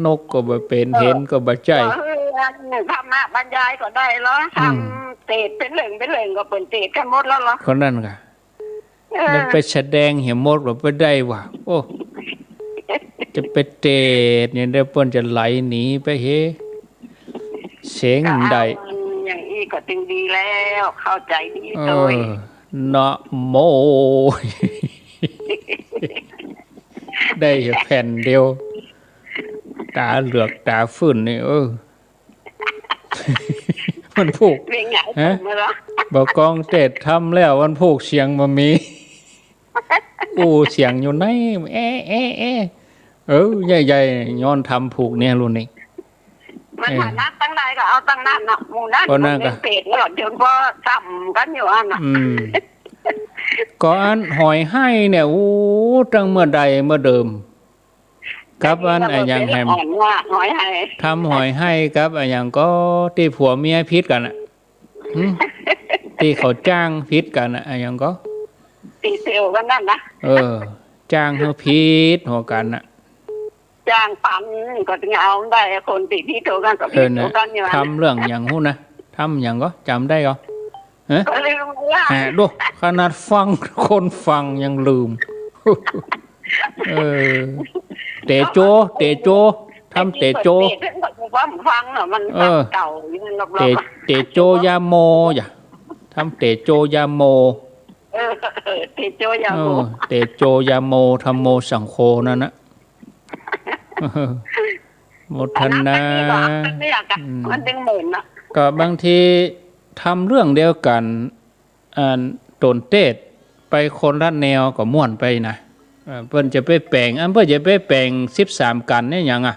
นกก็บ่เป๋น เออ เห็นก็บ่ใจ้ ก็คืออันธรรมะบรรยายก็ได้เหรอ อืม ทำเตศน์เป๋นเรื่องเป๋นเรื่องก็เปิ้นเตศน์กั๋นหมดแล้วเหรอ คนนั้นกะ เออ แล้วไปแสดงหื้อหมดก็บ่ได้วะ โอ้ จะไปเตศน์เนี่ย เดี๋ยวเปิ้นจะไหลหนีไปเฮ เสียงได้ ก็เอาอย่างอี้ก็ตึงดีแล้ว เข้าใจ๋ดี เออ โตย นะโม ได้แผ่นเดียว ต๋าเหลือกต๋าฟื้นนี่ เออ มันผูก เป๋นไง ฮะ เมื่อละ บ่ากองเตศน์ธรรมแล้ว มันผูกเสียงบ่มี อู้เสียงอยู่ใน แอะ แอะ แอะ เออ ใหญ่ๆ ย้อนธรรมผูกเนี่ย รุ่นนี้ มัน เออ ถนัดตังใดก็เอาตังนั้นน่ะ หมู่นั้น เพราะนั้นก็ มันเป๋นเตศน์แล้ว จนบ่ซ้ำกั๋นอยู่อันน่ะ อืม ก็อันหอยไห้เนี่ย โอ้ ตั้งเมื่อใดเมื่อเดิม กับอันอะหยังแหม อ่อนว่าหอยไห้ ธรรมหอยไห้กับอะหยังก็ตี้ผัวเมียผิดกั๋นน่ะ หึ ตี้เขาจ้างผิดกั๋นน่ะ อะหยังก็ ตี้เซลล์กั๋นนั่นนะ เออ จ้างหื้อผิดหัวกั๋นน่ะ จ้างปันก็จะเอาได้ คนตี้ผิดหัวกั๋นก็ผิดหัวกั๋นอยู่ เออ นะ ธรรมเรื่องหยังฮู้นะ ธรรมหยังก็จ๋ำได้ก็ ฮะ ก็ลืมแล้ว ฮะ ดู ขนาดฟัง คนฟังยังลืม เออ เตโจ เตโจ ธรรมเตโจ เตโจ เตโจ ฟังน่ะ มัน เออ เก่าอยู่นั่นรอบๆ เต เตโจยาโม อย่า ธรรมเตโจยาโม เออ เตโจยาโม เออ เตโจยาโม ธัมโม สังโฆ นั่นนะ โมทนา อันนั้นมันนี่หรอ มันไม่อยากจะ อืม มันดึงหมื่นน่ะ ก็บางทีธรรมเรื่องเดียวกั๋น อันต๋นเตศน์ไปคนละแนวก็ม่วนไปนะ เออ เปิ้นจะไปแป๋ง อันเปิ้นจะไปแป๋งสิบสามกัณฑ์เนี่ยหยังอะ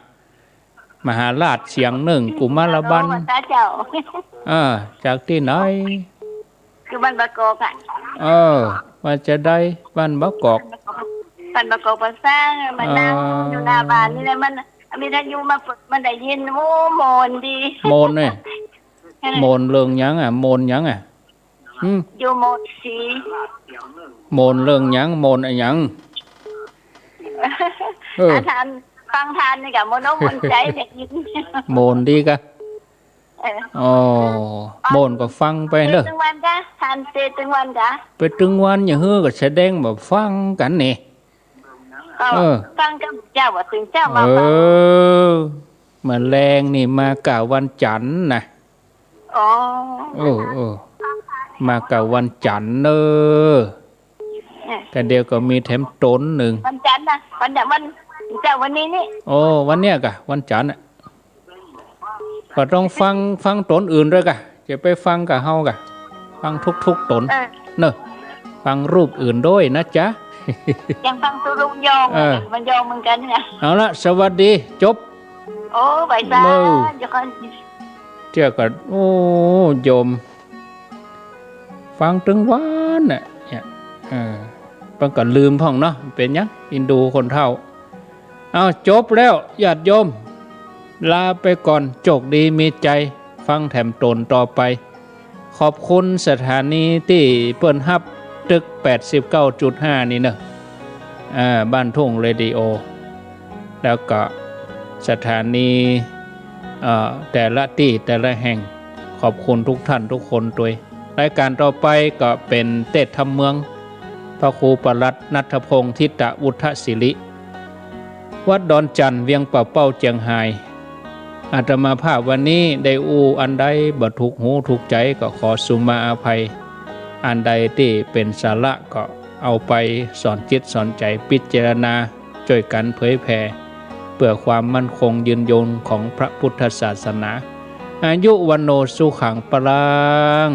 มหาราชเสียงหนึ่ง กุมารบัณฑ์ เจ้า เออ จากตี้ไหน อยู่บ้านบางกอกอะ เออ ว่าจะได้บ้านบางกอก บ้านบางกอก บ้านบางกอกป่าซาง มานั่ง อ๋อ อยู่หน้าบ้านนี่แหละ มัน วิทยุมาเปิด มันได้ยิน โอ้ ม่วนดี ม่วนเนี่ย เออ ม่วนเรื่องหยังอะ ม่วนหยังอะ อืม อยู่โมนสี ม่วนเรื่องหยัง ม่วนอะหยัง เออ อ่ะ ท่านฟังท่านนี่กะม่วนอกม่วนใจ๋ ได้ยิน ม่วนดีกะ เออ อ๋อ ม่วนก็ฟังไปเนอะ เตะตึงวันกะ ท่านเตะตึงวันกะ ไปตึงวัน อย่างหื้อก็แสดงว่าฟังกั๋นนี่ ก็ เออ ฟังกับเจ้า ว่าตึงเจ้ามาฟัง เออ มื้อแลงนี่มาก้าวันจันทร์นะ อ๋อ เออ เออ มาก้าวันจันทร์เนอะ เออ แต่เดี๋ยวก็มีแถมต๋นนึ่ง วันจันทร์นะ วันจันทร์ วัน เจ้าวันนี้นี่ โอ้ วันเนี้ยกะ วันจันทร์อะ ก็ต้องฟัง ฟังต๋นอื่นด้วยกะ จะไปฟังกับเฮากะ ฟังทุกๆ ต๋น เออ เนอะ ฟังรูปอื่นด้วยนะจ๊ะ ยังฟังตุ๊ลุกยอง เออ มันยองเหมือนกันเนี่ย เอาละ สวัสดี จบ โอ้ ไหว้สา เนอะ เดี๋ยวก่อน เจ้าก็ โอ้ โยม ฟังตึงวันน่ะ เนี่ย เออ เปิ้นก็ลืมพ่องเนาะ เป๋นหยัง อินดูคนเฒ่า เอา จบแล้ว ญาติโยม ลาไปก่อน โจคดีมีใจ๋ ฟังแถมต๋นต่อไป ขอบคุณสถานีตี้เปิ้นฮับ ตึก แปดสิบเก้าจุดห้า นี่เนอะ อ่า บ้านทุ่งเรดิโอ แล้วก็สถานี เอ่อ แต่ละตี้แต่ละแห่ง ขอบคุณทุกท่านทุกคนตวย รายการต่อไปก็เป๋นเตสน์ธรรมเมือง พระครูปลัดณัฐพงษ์ ทิตวุฒศิริ วัดดอนจั่น เวียงป่าเป้า เจียงฮาย อาตมาภาพวันนี้ได้อู้อันใดบ่ถูกหูถูกใจ๋ ก็ขอสุมาอภัย อันใดตี้เป๋นสาระก็เอาไปสอนจิตสอนใจ๋ พิจารณา จ้วยกั๋นเผยแผ่ เปื้อความมั่นคงยืนยงของพระพุทธศาสนา อายุ วัณโณ สุขัง พลัง